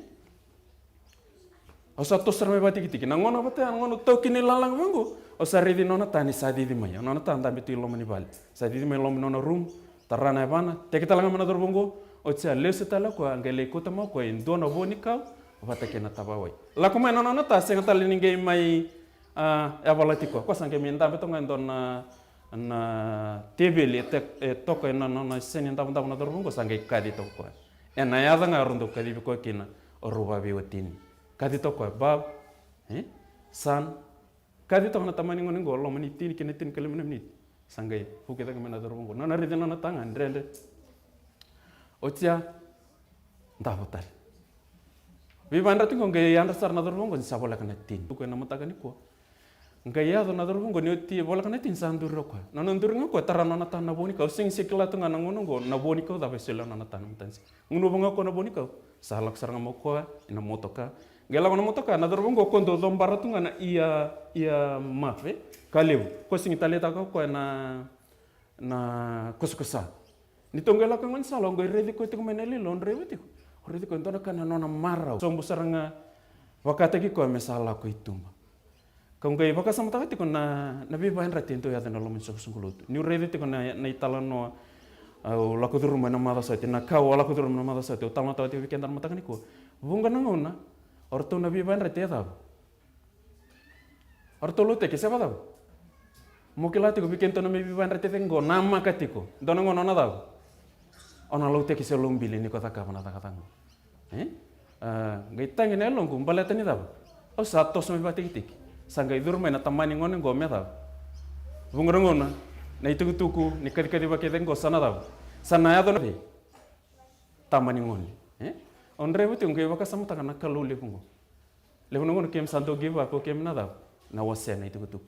Au sa toso sara mai vakatikitiki. Na gauna vata ya, na gauna tau kina i lalaga vaqo, au sa raici nona ta ni sa cici mai. Nona ta dabe tu i loma ni vale. Sa cici mai i loma ni nona rumu, tara na yavana, teke tale ga mai na cauravou qo. Oti ya lesu tale o koya, a qai lai kauta mai o koya e dua na vo ni kau vata kei na tavawai. Lako mai na nona ta, sega tale ni qai mai, a, yavalati koya. Koya sa qai mai dabe toka ga e dua na, na teveli e te-, e toka ena nona seni davodavo na cauravou qo, sa qai kaci toka o koya. Ena yaca ga erau dau kacivi koya kina o rau vaveiwatini. Kaci toka o koya, bav, e? San. Kaci toka na tamani gone qo, loma ni tini ki na tinikalima na miniti. Sa qai vuki cake mai na cauravou qo. Nona raici nona ta ga, dredre. Oti ya, davo tale. Veivakayadrati qo qai yadra sara na cauravou qo ni sa voleka na tini. Tuku ena mataka nikua. Qai yaco na cauravou qo ni oti voleka na tini sa duri o koya. Na nona duri ga o koya, tara nona ta na vo ni kau, sega ni se kila tu ga na gauna qo na vo ni kau cava e solia nona ta na mataka ni siga. Gunuva ga o koya na vo ni kau. Sa lako sara ga mai o koya ena motoka. Qai lako na motoka, na cauravou qo o koya dau cobara tu ga na ia, ia mafe ka levu. Koya sega ni taleitaka o koya na, na kosakosa. Ni tou qai lako i gaunisala, o qai raici koya tiko mai na leilai, o draiva tiko. O raici koya, dua na ka na nona marau. Sobu sara ga vakataki koya me sa lako i tuba. Kau qai vakasamataka tiko na, na veivakayadrati e dau yaco ena loma ni soqosoqo lotu. Niu raica tiko na, na italanoa au lako curuma ena macawa sa oti, na ka au lako curuma ena macawa sa oti, au talanoataka tiko vei keda na mataka nikua. Vuqa na gauna o ratou na veivakayadrati e cava? O ratou lauteki se vakacava? Mo kila tiko vei kedatou na mai veivakayadrati e cake qo, namaka tiko. Dua na gauna o na cava? O na lauteki se lobili ni ko cakava na cakacaka qo. E? A, qai tagi na yaloqu baleta ni cava? Au sa toso mai vakatikitiki. Sa qai curu mai na tamani gone qo me cava? Vuqa na gauna na itukutuku ni kacikaciva kece qo sa na cava? Sa na yaco na cei? Tamani gone. E? O draiva tiko, qai vakasamataka na Kalou levu qo. Levu na gauna keimami sa dau give up o keimami na cava? Na wasea na itukutuku.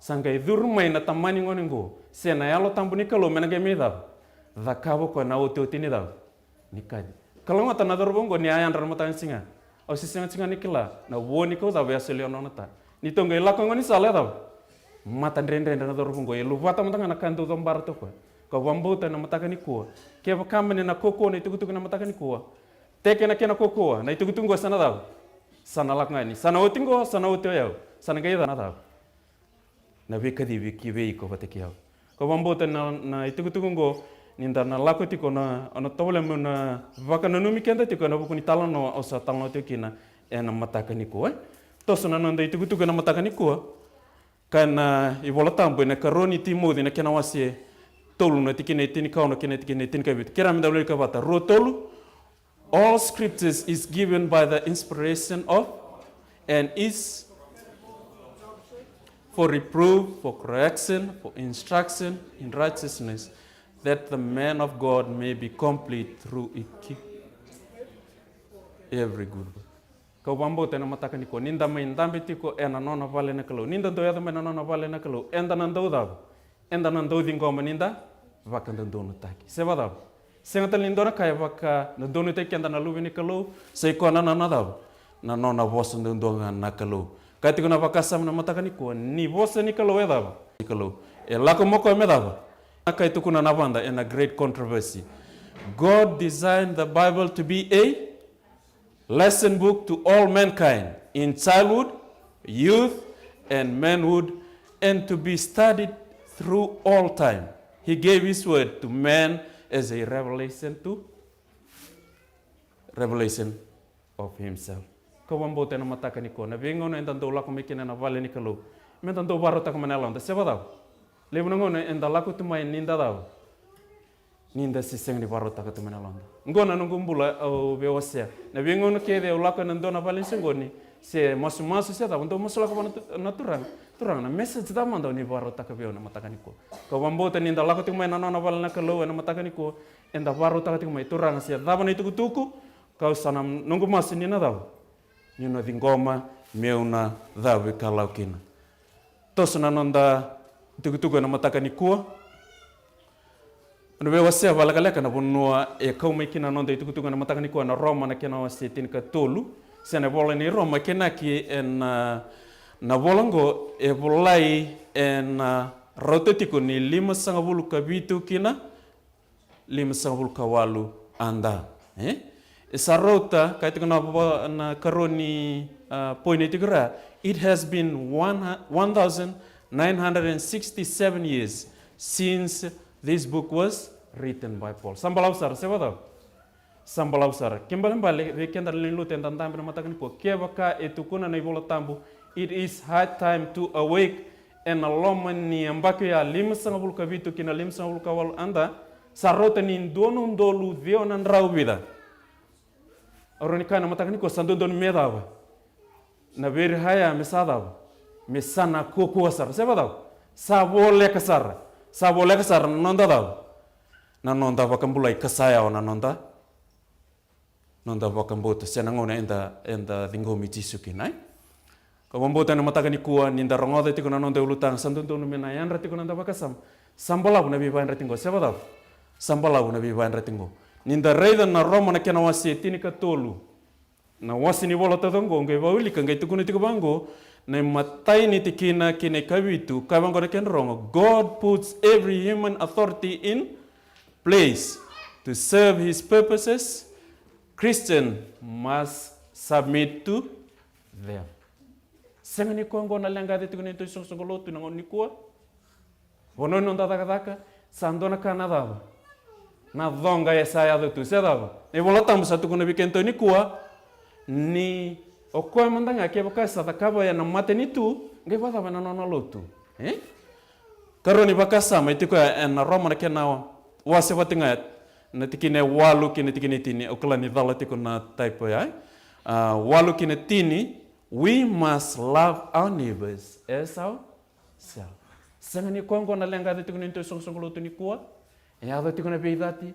Sa qai curu mai na tamani gone qo se na Yalo Tabu ni Kalou me na qai mai cava? Cakava o koya na otioti ni cava? Ni kaci. Kalougata na cauravou qo ni a yadra na mataka ni siga. Au se sega tiko ga ni kila na vo ni kau cava e a solia nona ta. Ni tou qai lako i gaunisala e cava? Mata dredredre na cauravou qo, e luvata mada ga na ka e dau cobara tu o koya. Kau vakabauta ena mataka nikua, kevaka mani na kaukaua na itukutuku ena mataka nikua, teke na kena kaukaua, na itukutuku qo sa na cava? Sa na lako ga yani. Sa na oti qo, sa na oti o yau. Sa na qai cava? Na cava? Na veikacivi ki vei iko vata kei au. Kau vakabauta na, na itukutuku qo, ni da na lako tiko na, o na tovolea meu na vakananumi keda tiko ena vuku ni talanoa au sa talanoa tiko kina ena mataka nikua, e? Toso na noda itukutuku ena mataka nikua. Ka ena iVola Tabu ena ikarua ni Timoci na kena wase tolu na tikina e tinikaono kei na tikina e tinikavitu. Kerea me da wilika vata. Rua, tolu. All scriptures is given by the inspiration of and is for reproof, for correction, for instruction in righteousness, that the man of God may be complete, through equi-, every good work. Kau vakabauta ena mataka nikua, ni da mai dabe tiko ena nona vale na Kalou, ni da dau yaco mai na nona vale na Kalou, eda na dau cava? Eda na dau ciqoma ni da vakadodonutaki. Se vakacava? Sega tale ni dua na ka e vakadodonutaki keda na luve ni Kalou, sa i koya na nona cava? Na nona vosa duadua ga na Kalou. Ka tiko na vakasama na mataka nikua, ni vosa ni Kalou e cava? Ni Kalou. E lako mo koya me cava? Na ka e tukuna na vada ena Great Controversy. God designed the Bible to be a lesson book to all mankind in childhood, youth, and manhood, and to be studied through all time. He gave his word to man as a revelation to revelation of himself. Kau vakabauta ena mataka nikua, na veigauna eda dau lako mai kina ena vale ni Kalou, meda dau vakarautaka mai na yaloda, se vakacava? Levu na gauna eda lako tu mai ni da cava? Ni da se sega ni vakarautaka tu mai na yaloda. Qo na noqu bula au veiwasea. Na veigauna kece au lako ena dua na vale ni soqoni, se masumasu se cava, dau masulaka vua na tu-, na turaga. Turaga, na message cava mada o ni vakarautaka vei au ena mataka nikua? Kau vakabauta ni da lako tiko mai na nona vale na Kalou ena mataka nikua, eda vakarautaka tiko mai, Turaga, se cava na itukutuku, kau sa na noqu masu ni na cava? Niu na ciqoma meu na cavuikalawa kina. Toso na noda itukutuku ena mataka nikua. Au na veiwasea vakalekaleka na vanua e kau mai kina na noda itukutuku ena mataka nikua, na Roma na kena wase tinikatolu. Se na ivola ni Roma, kena ki ena, na vola oqo e volai ena rauta tiko ni limasagavulu ka vitu kina limasagavulu ka walu A D, e? E sa rauta, ka e tiko na, na karua ni, ah, point e tiko ra, it has been one, one thousand nine hundred and sixty-seven years since this book was written by Paul. Sa balavu sara, se vakacava? Sa balavu sara. Kena ibalebale, vei keda na lewe ni lotu eda dabe ena mataka nikua, kevaka e tukuna na iVola Tabu, it is high time to awake. Ena loma ni yabaki oya limasagavulu ka vitu ki na limasagavulu ka walu A D, sa rauta ni dua na udolu ciwa na drau vica. Au rawa ni kaya ena mataka nikua, sa dodonu me cava? Na vei ira ya me sa cava? Me sa na kuakua sara, se vakacava? Sa voleka sara. Sa voleka sara na noda cava? Na noda vakabulai, ka sa yawa na noda, noda vakabauta se na gauna eda, eda ciqomi Jisu kina, e? Ka vakabauta ena mataka nikua, ni da rogoca tiko na noda ulutaga, sa dodonu me na yadra tiko na noda vakasama. Sa balavu na veivakayadrati qo, se vakacava? Sa balavu na veivakayadrati qo. Ni da raica na Roma na kena wase tinikatolu, na wase ni vola taucoko qo, qai vakawilika, qai tukuna tiko vaqo, na imatai ni tikina ki na ikavitu, ka vaqo na kena rogo: God puts every human authority in place to serve his purposes. Christian must submit to them. Sega ni koya qo na leqa e yaco tiko ena neitou isoqosoqo lotu na gauna nikua. Vanua ni noda cakacaka, sa dua na ka na cava? Na coqa e sa yaco tu, se cava? Na iVola Tabu sa tukuna vei kedatou nikua ni o koya mada ga kevaka sa cakava ena matanitu, qai vakacava ena nona lotu, e? Karua ni vakasama e tiko ya ena Roma na kena wase vata ga ya, na tikina e walu ki na tikina e tini. Au kila ni cala tiko na typo ya, e? Ah, walu ki na tini: We must love our neighbors as our self. Sega ni koya qo na leqa e yaco tiko ena neitou isoqosoqo lotu nikua. E yaco tiko na veicati.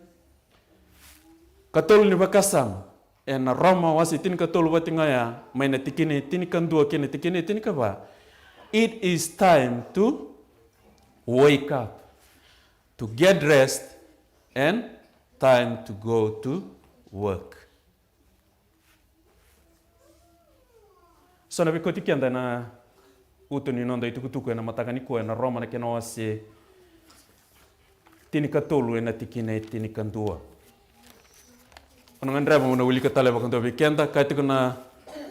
Katolu ni vakasama, ena Roma wase tinikatolu vata ga ya, mai na tikina e tinikadua kei na tikina e tinikava: It is time to wake up, to get rest, and time to go to work. So na veikoti keda ena uto ni noda itukutuku ena mataka nikua, ena Roma na kena wase tinikatolu, ena tikina e tinikadua. Au na gadreva meu na wilika tale vakadua vei keda, ka tiko na,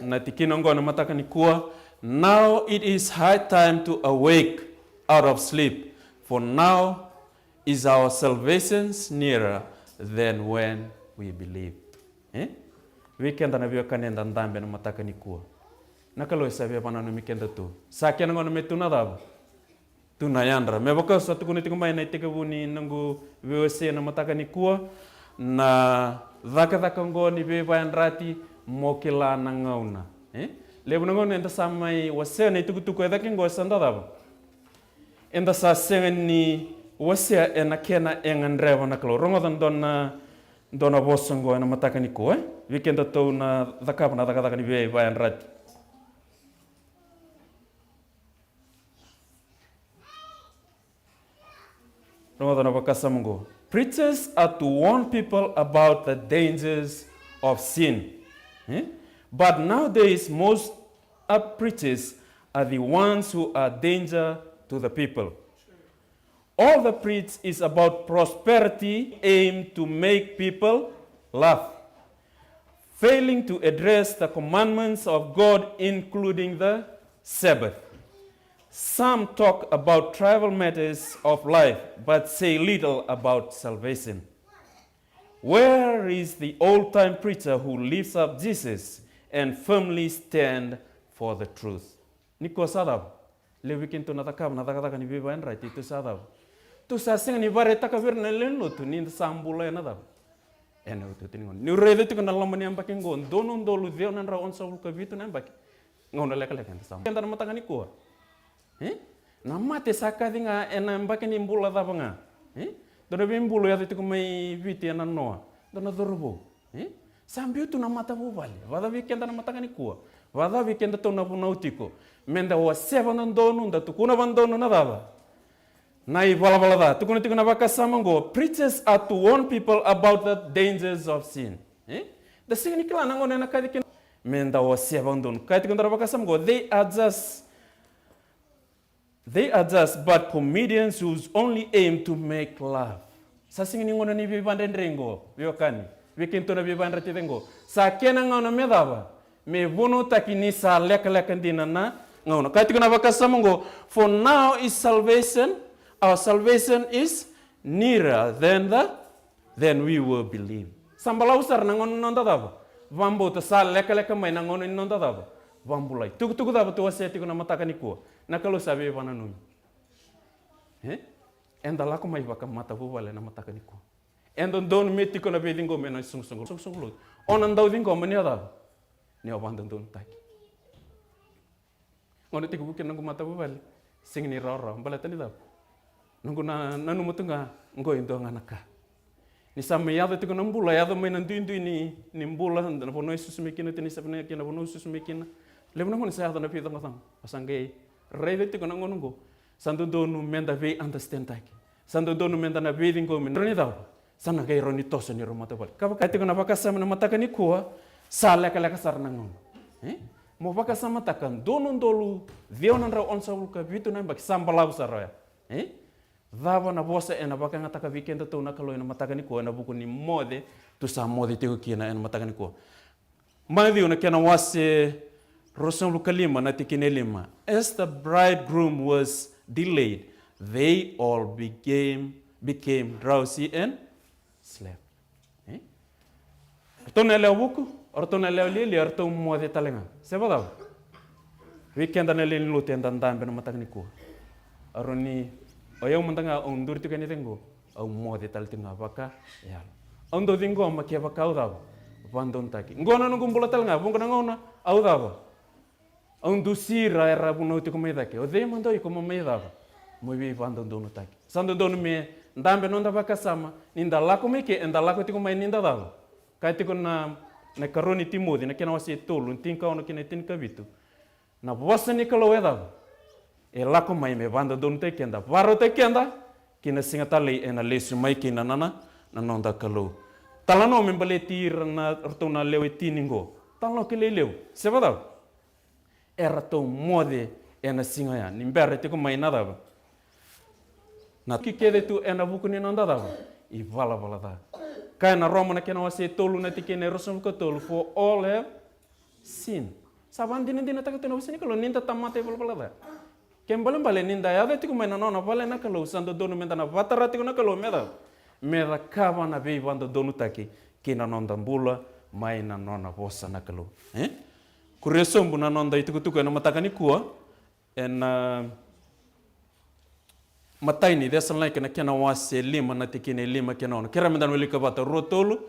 na tikina oqo ena mataka nikua: Now it is high time to awake out of sleep, for now is our salvation nearer than when we believed. E? Vei keda na veiwekani eda dabe ena mataka nikua, na Kalou e sa via vakananumi kedatou. Sa kena gauna me tu na cava? Tu na yadra. Me vaka au sa tukuna tiko mai na itekivu ni noqu veiwasei ena mataka nikua, na cakacaka oqo ni veivakayadrati, mo kila na gauna, e? Levu na gauna eda sa mai wasea na itukutuku e cake oqo, e sa da cava? Eda sa sega ni wasea ena kena e gadreva na Kalou. Rogoca dua na, dua na vosa oqo ena mataka nikua, e? Vei kedatou na cakava na cakacaka ni veivakayadrati. Rogoca na vakasama oqo: Preachers are to warn people about the dangers of sin. Eh? But nowadays, most a preachers are the ones who are danger to the people. All the preach is about prosperity, aim to make people laugh, failing to address the commandments of God, including the Sabbath. Some talk about trivial matters of life, but say little about salvation. Where is the old-time preacher who lifts up Jesus and firmly stand for the truth? Ni ko sa cava? Levu vei kedatou na cakava na cakacaka ni veivakayadrati, tou sa cava? Tou sa sega ni vakaraitaka vei ira na lewe ni lotu ni da sa bula ena cava? Ena iotioti ni gauna. Niu raica tiko na loma ni yabaki oqo, dua na udolu ciwa na drau onosagavulu ka vitu na yabaki. Gauna lekaleka eda sa, keda na mataka nikua. E? Na mate sa kaci ga ena yabaki ni bula cava ga. E? Dua na veibulu e yaco tiko mai Viti, ena noa. Dua na cauravou. E? Sa biu tu na matavuvale. Vakacava vei keda na mataka nikua? Vakacava vei kedatou na vunau tiko? Meda wasea vakadodonu, da tukuna vakadodonu na cava? Na ivalavala ca. Tukuna tiko na vakasama oqo: Preachers are to warn people about the dangers of sin. E? Da sega ni kila na gauna ena kaci kina. Meda wasea vakadodonu. Kaya tiko e dua na vakasama oqo: They are just They are just but comedians whose only aim to make laugh. Sa sega ni gauna ni veivadredre qo, veiwekani. Vei kedatou na veivakayadrati cegu, sa kena gauna me cava? Me vunautaki ni sa lekaleka dina na gauna. Kaya tiko na vakasama oqo, for now is salvation, our salvation is nearer than the, than we were believe. Sa balavu sara na gauna ni noda cava? Vakabauta. Sa lekaleka mai na gauna ni noda cava? Vakabulai. Tukutuku cava tou wasea tiko na mataka nikua? Na Kalou sa veivakananumi. E? Eda lako mai vakamatavuvale na mataka nikua. E dodonu me tiko na veiciqomi ena isoqosoqo, soqosoqo lotu. O na dau ciqoma ni o cava? Ni o vakadodonutaki. Gauna tekivu kina noqu matavuvale, sega ni rawarawa, baleta ni cava? Noqu na nanuma tu ga, oqo e dua ga na ka. Ni sa mai yaco tiko na bula, yaco mai na duidui ni, ni bula, na vanua e susu mai kina, tini seven kina, na vanua e susu mai kina. Levu na gauna sa yaco na veicoqacoqa. O sa qai raica tiko na gauna oqo. Sa dodonu meda vei understandtaki. Sa dodonu meda na veiciqomi. Rawa ni cava? Sa na qai rawa ni toso ni rau matavuvale. Ka vaka tiko na vakasama na mataka nikua, sa lekaleka sara na gauna. E? Mo vakasamataka, dua na udolu ciwa na drau onosagavulu ka vitu na yabaki sa balavu sara oya. E? Cava na vosa ena vakayagataka vei kedatou na Kalou ena mataka nikua, ena vuku ni moce tou sa moce tiko kina ena mataka nikua? Maciu na kena wase ruasagavulu ka lima na tikina e lima. As the bridegroom was delayed, they all became, became drowsy and slept. E? Ratou na yalewa vuku, o ratou na yalewa lialia, o ratou moce tale ga. Se vakacava? Vei keda na lewe ni lotu eda dabe na mataka nikua. Au rawa ni, o yau mada ga au duri tiko ena icegu, au moce tale tiko ga vakayalo. Au dau ciqoma kevaka au cava? Vakadodonutaki. Qo na noqu bula tale ga, vuqa na gauna au cava? Au dusi ira era vunau tiko mai cake. O cei mada o iko mo mai cava? Mo veivakadodonutaki. Sa dodonu me dabe noda vakasama, ni da lako mai ke, eda lako tiko mai ni da cava? Kaya tiko na, na ikarua ni Timoci, na kena wase e tolu, na tinikaono kei na tinikavitu. Na vosa ni Kalou e cava? E lako mai me vakadodonutaki keda, vakarautaki keda ki na siga talei ena lesu mai kina na, na, na noda Kalou. Talanoa me baleti ira na, ratou na lewe tini qo. Talanoa kilai levu. Se vakacava? Eratou moce ena siga oya ni bera tiko mai na cava? Na ki kece tu ena vuku ni noda cava? Ivalavala ca. Kaya na Roma na kena wase e tolu na tikina e ruasagavulu ka tolu, for all have sinned. Sa vakadinadinataka tu na vosa ni Kalou ni da tamata ivalavala ca. Ke balebale ni da yaco tiko mai na nona vale na Kalou, sa dodonu meda na vatara tiko na Kalou me cava? Me cakava na veivakadodonutaki ki na noda bula mai na nona vosa na Kalou. E? Kuria sobu na noda itukutuku ena mataka nikua, ena, a, matai ni Cesalonaika na kena wase lima na tikina e lima kei na ono. Kerea meda na wilika vata, rua, tolu.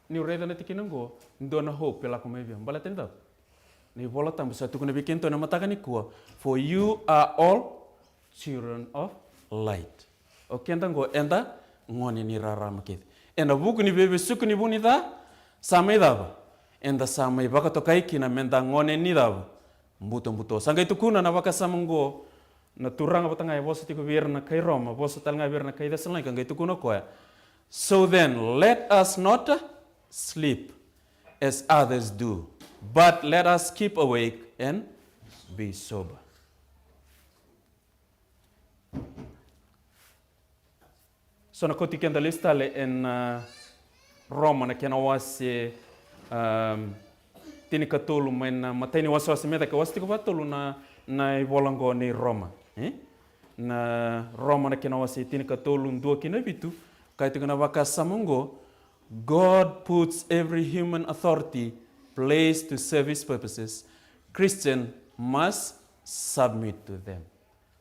Niu raica na tikina oqo, dua na hope e lako mai vei au. Baleta ni cava? Na iVola Tabu sa tukuna vei kedatou ena mataka nikua, for you are all children of light. O keda oqo eda gone ni rarama kece. Ena vuku ni veivesuki ni vu ni ca, sa mai cava? Eda sa mai vakatokai kina meda gone ni cava? Butobuto. Sa qai tukuna na vakasama oqo na Turaga vata ga e vosa tiko vei ira na kai Roma, vosa tale ga vei ira na kai Cesalonaika, qai tukuna o koya, so then let us not sleep as others do, but let us keep awake and be sober. So na kauti keda lesu tale ena, a, Roma na kena wase, am, tinikatolu mai na matai ni wasewase me cake, wase tiko vakatolu na, na ivola oqo ni Roma. E? Na Roma na kena wase tinikatolu, dua ki na vitu, kaya tiko na vakasama oqo, God puts every human authority placed to serve his purposes. Christian must submit to them.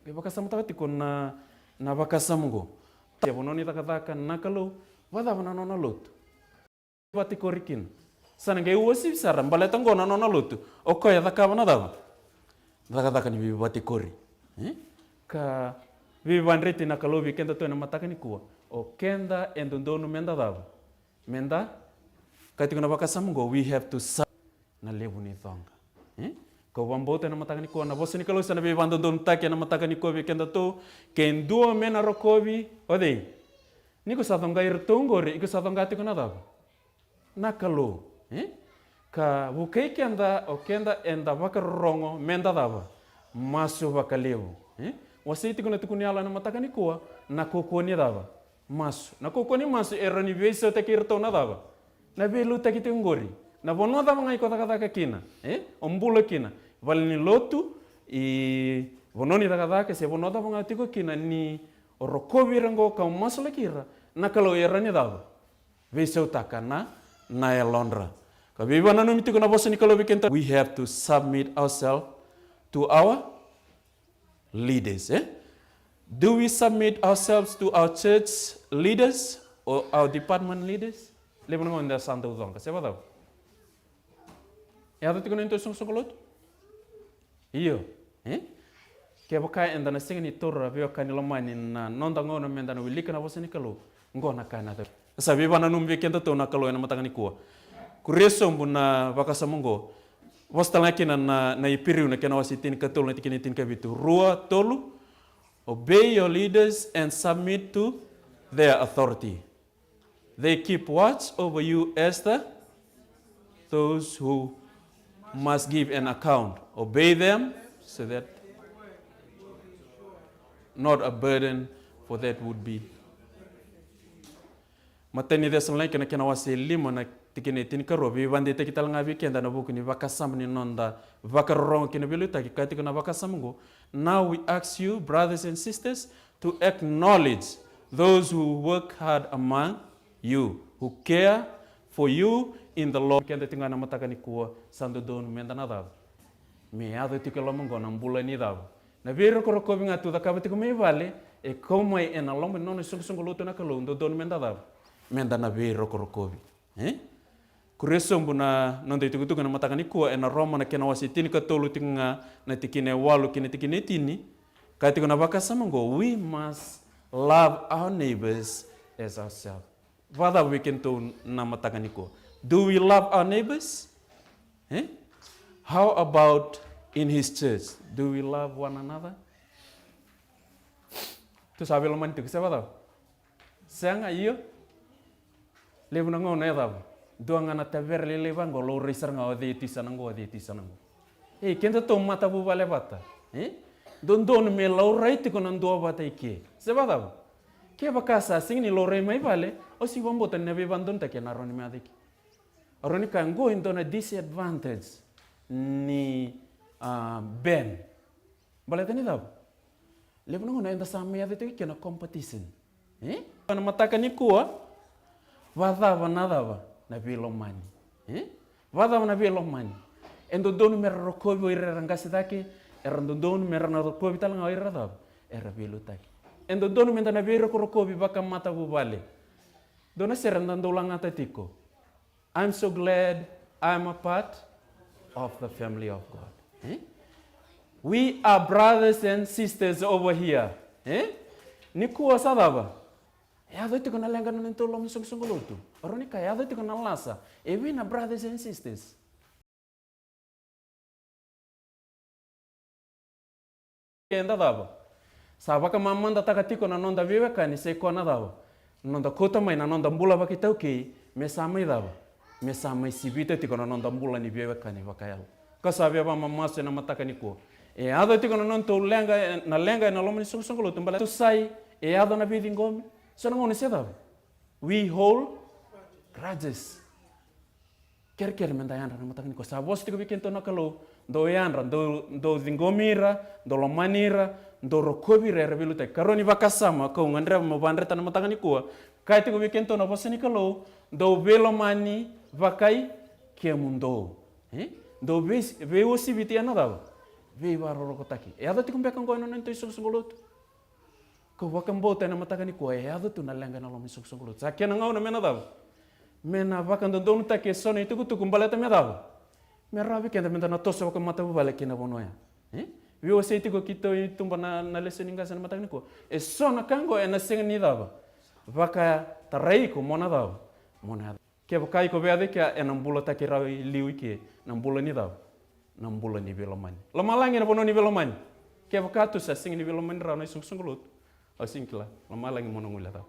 Qai vakasamataka tiko na, na vakasama oqo. Ia vanua ni cakacaka na Kalou, vakacava na nona lotu? Vakatikori kina. Sa na qai uasivi sara, baleta oqo na nona lotu. O koya e cakava na cava? Cakacaka ni veivakatikori. E? Ka veivakadreti na Kalou vei kedatou ena mataka nikua. O keda e dodonu meda cava? Meda, kaya tiko na vakasama oqo, we have to sa-, na levu ni coqa. E? Kau vakabauta ena mataka nikua, na vosa ni Kalou sa na veivakadodonutaki ena mataka nikua vei kedatou, ke dua me na rokovi, o cei? Ni ko sa coqai iratou oqori, iko sa coqa tiko na cava? Na Kalou. E? Ka vukei keda, o keda eda vakarorogo meda cava? Masu vakalevu. E? Wasei tiko na tukuni yalo ena mataka nikua na kaukauwa ni cava? Masu. Na kaukauwa ni masu e rawa ni veisautaki iratou na cava? Na veiliutaki tiko qori. Na vanua cava ga iko cakacaka kina, e? O bula kina. Vale ni lotu, i vanua ni cakacaka, se vanua cava ga tiko kina, ni o rokovi ira qo ka o masulaki ira, na Kalou e rawa ni cava? Veisautaka na, na yalodra. Ka veivakananumi tiko na vosa ni Kalou vei keda, we have to submit ourselves to our leaders, e? Do we submit ourselves to our church leaders or our department leaders? Levu na gauna eda sa dau coqa, se vakacava? E yaco tiko na noda isoqosoqo lotu? Io, e? Kevaka eda na sega ni taura veiwekani lomani na noda gauna meda na wilika na vosa ni Kalou, qo na ka ena yaco. Sa veivakananumi vei kedatou na Kalou ena mataka nikua. Kuria sobu na vakasama qo. Vosa tale ga kina na, na Iperiu na kena wase tinikatolu na tikina e tinikavitu. Rua, tolu. Obey your leaders and submit to their authority. They keep watch over you as the, those who must give an account. Obey them so that not a burden, for that would be. Matai ni Cesalonaika na kena wase lima na tikina e tinikarua, veivakadeitaki tale ga vei keda ena vuku ni vakasama ni noda vakarorogo kina veiliutaki, kaya tiko na vakasama qo. Now we ask you, brothers and sisters, to acknowledge those who work hard among you, who care for you in the Lord. Keda tiko ga na mataka nikua, sa dodonu meda na cava? Me yaco tiko e loma qo na bula ni cava? Na veirokorokovi ga tu cakava tiko mai vale, e kau mai ena loma ni nona isoqosoqo lotu na Kalou, dodonu meda cava? Meda na veirokorokovi. E? Kuria sobu na noda itukutuku ena mataka nikua, ena Roma na kena wase tinikatolu tiko ga na tikina e walu kei na tikina e tini. Kaya tiko na vakasama qo, we must love our neighbors as ourselves. Vakacava vei kedatou na mataka nikua? Do we love our neighbors? E? How about in his church? Do we love one another? Tu sa veilomani tiko, se vakacava? Sega, io. Levu na gauna e cava? Dua ga na tavera lailai vaqo, laurai sara ga o cei e tu i sana qo, o cei e tu i sana qo. Ei, kedatou matavuvale vata, e? Dodonu me laurai tiko na duavata i ke. Se vakacava? Kevaka sa sega ni laurai mai vale, au sega ni vakabauta ni na veivakadodonutaki ena rawa ni me yaco i ke. Au rawa ni kaya qo e dua na disadvantage ni, a, band. Baleta ni cava? Levu na gauna eda sa mai yaco tiko i ke na competition. E? Na mataka nikua, vakacava na cava? Na veilomani. E? Vakacava na veilomani? E dodonu mera rokovi o ira era qase cake, era dodonu mera na rokovi tale ga o ira cava? Era veiliutaki. E dodonu meda na veirokorokovi vakamatavuvale. Dua na sere eda dau lagata tiko. I'm so glad I'm a part of the family of God. E? We are brothers and sisters over here. E? Nikua sa cava? E yaco tiko na leqa na neitou loma ni soqosoqo lotu. O rawa ni kaya e yaco tiko na lasa. E vei na brothers and sisters? Eda cava? Sa vakamamadataka tiko na noda veiwekani, sa i koya na cava? Na noda kauta mai na noda bula vakaitaukei, me sa mai cava? Me sa mai sivita tiko na noda bula ni veiwekani vakayalo. Ka sa via vakamamasu ena mataka nikua. E yaco tiko na nodatou leqa, na leqa ena loma ni soqosoqo lotu, baleta tu sai, e yaco na veiciqomi. So na gauna se cava? We hold grudges. Kerekere meda yadra na mataka nikua. Sa vosa tiko vei kedatou na Kalou, dou yadra, dou, dou ciqomi ira, dou lomani ira, dou rokovi ira era veiliutaki. Karua ni vakasama kau gadreva meu vakadreta na mataka nikua. Kaya tiko vei kedatou na vosa ni Kalou, dou veilomani vakai kemudou. E? Dou vei, veiuasiviti ena cava? Veivakarorokotaki. E yaco tiko beka qo ena neitou isoqosoqo lotu? Kau vakabauta ena mataka nikua e yaco tu na leqa ena loma ni soqosoqo lotu. Sa kena gauna me na cava? Me na vakadodonutaki eso na itukutuku baleta me cava? Me rawa vei keda meda na toso vakamatavuvale kina vanua ya. E? Veiwasei tiko keitou i tuba na, na lesoni qase ena mataka nikua. Eso na ka qo ena sega ni cava? Vakatarai iko mo na cava? Mo na yaco. Kevaka iko via yaco i kea, ena bulataki rawa i liu i ke na bula ni cava? Na bula ni veilomani. Lomalagi ena vanua ni veilomani. Kevaka tu sa sega ni veilomani rawa na isoqosoqo lotu, au sega ni kila. Lomalagi mo na guilecava.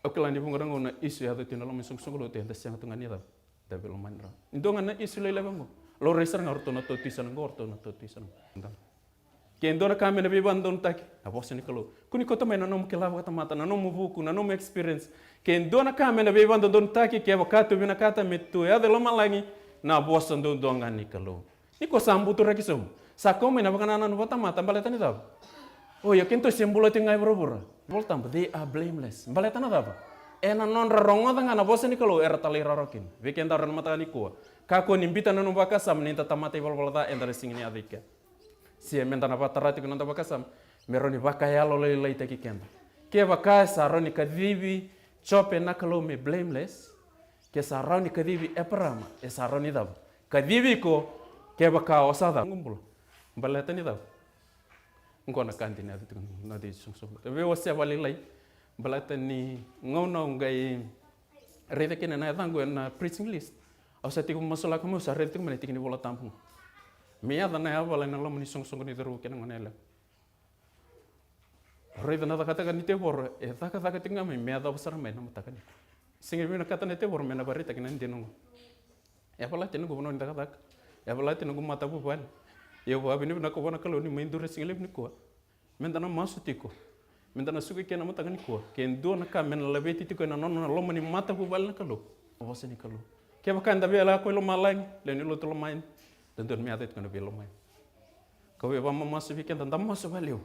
Au kila ni vuqa na gauna na isu e yaco tu ena loma ni soqosoqo lotu, eda sega tu ga ni cava? Da veilomani rawa. Ni dua ga na isu lailai vaqo. Laurai sara ga o ratou na tautisana qo, o ratou na tautisana qo. Ke dua na ka me na veivakadodonutaki, na vosa ni Kalou. Kua ni kauta mai na nomu kila vakatamata, na nomu vuku, na nomu experience. Ke dua na ka me na veivakadodonutaki, kevaka tou vinakata me tou yaco i lomalagi, na vosa duadua ga ni Kalou. Nikua sa buturaki sobu. Sa kau mai na vakanananu vakatamata, baleta ni cava? O ia, keitou se bula tiko ga i vuravura. Volatabu, they are blameless. Baleta na cava? Ena nodra rogoca ga na vosa ni Kalou, era talairawarawa kina. Vei keda era na mataka nikua, kakua ni biuta na nomu vakasama ni da tamata ivalavala ca, eda na sega ni yaco i kea. Se meda na vakatara tiko na noda vakasama me rawa ni vakayalolailaitaki keda. Kevaka e sa rawa ni kacivi Jope na Kalou me blameless, ke sa rawa ni kacivi Eparama, e sa rawa ni cava? Kacivi iko, kevaka o sa cava? Noqu bula. Baleta ni cava? Oqo na ka dina yaco tiko na noda isoqosoqo. E veiwasea vakalailai. Baleta ni gauna au qai raica kina na yacaqu ena preaching list, au sa tiko masulaka mai, au sa raica tiko mai na tiki ni Volatabu. Me yaco na yavala ena loma ni soqosoqo ni cauravou kei na goneyalewa. Raica na cakacaka ni tevoro e cakacaka tiko ga mai, me yacova sara mai na mataka nikua. Sega ni vinakata na tevoro me na vakaraitaki na dina oqo. E yavalati noqu vanua ni cakacaka. E yavalati noqu matavuvale. Ia au vakavinavinaka vua na Kalou ni mai duri na siga levu nikua. Meda na masu tiko. Meda na suka i ke na mataka nikua. Ke dua na ka me na laveti tiko ena nona loma ni matavuvale na Kalou, na vosa ni Kalou. Kevaka eda via lako i lomalagi, lewe ni lotu lomani, dodonu me yaco tiko na veilomani. Kau via vakamamasu vei keda, da masu vakalevu.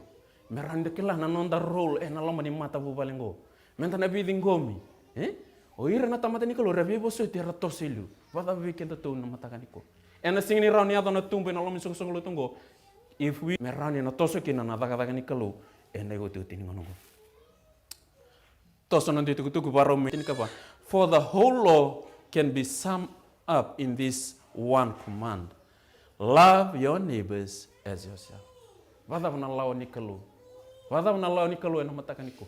Me rawa ni da kila na noda role ena loma ni matavuvale oqo. Meda na veiciqomi. E? O ira na tamata ni Kalou era veivosoti, era toso i liu. Vakacava vei kedatou na mataka nikua? Ena sega ni rawa ni yaco na tubu ena loma ni soqosoqo lotu oqo if we, me rawa ni na toso kina na cakacaka ni Kalou ena iotioti ni gauna oqo. Toso na noda itukutuku, Varau me tinikava. For the whole law can be summed up in this one command. Love your neighbors as yourself. Vakacava na lawa ni Kalou? Vakacava na lawa ni Kalou ena mataka nikua?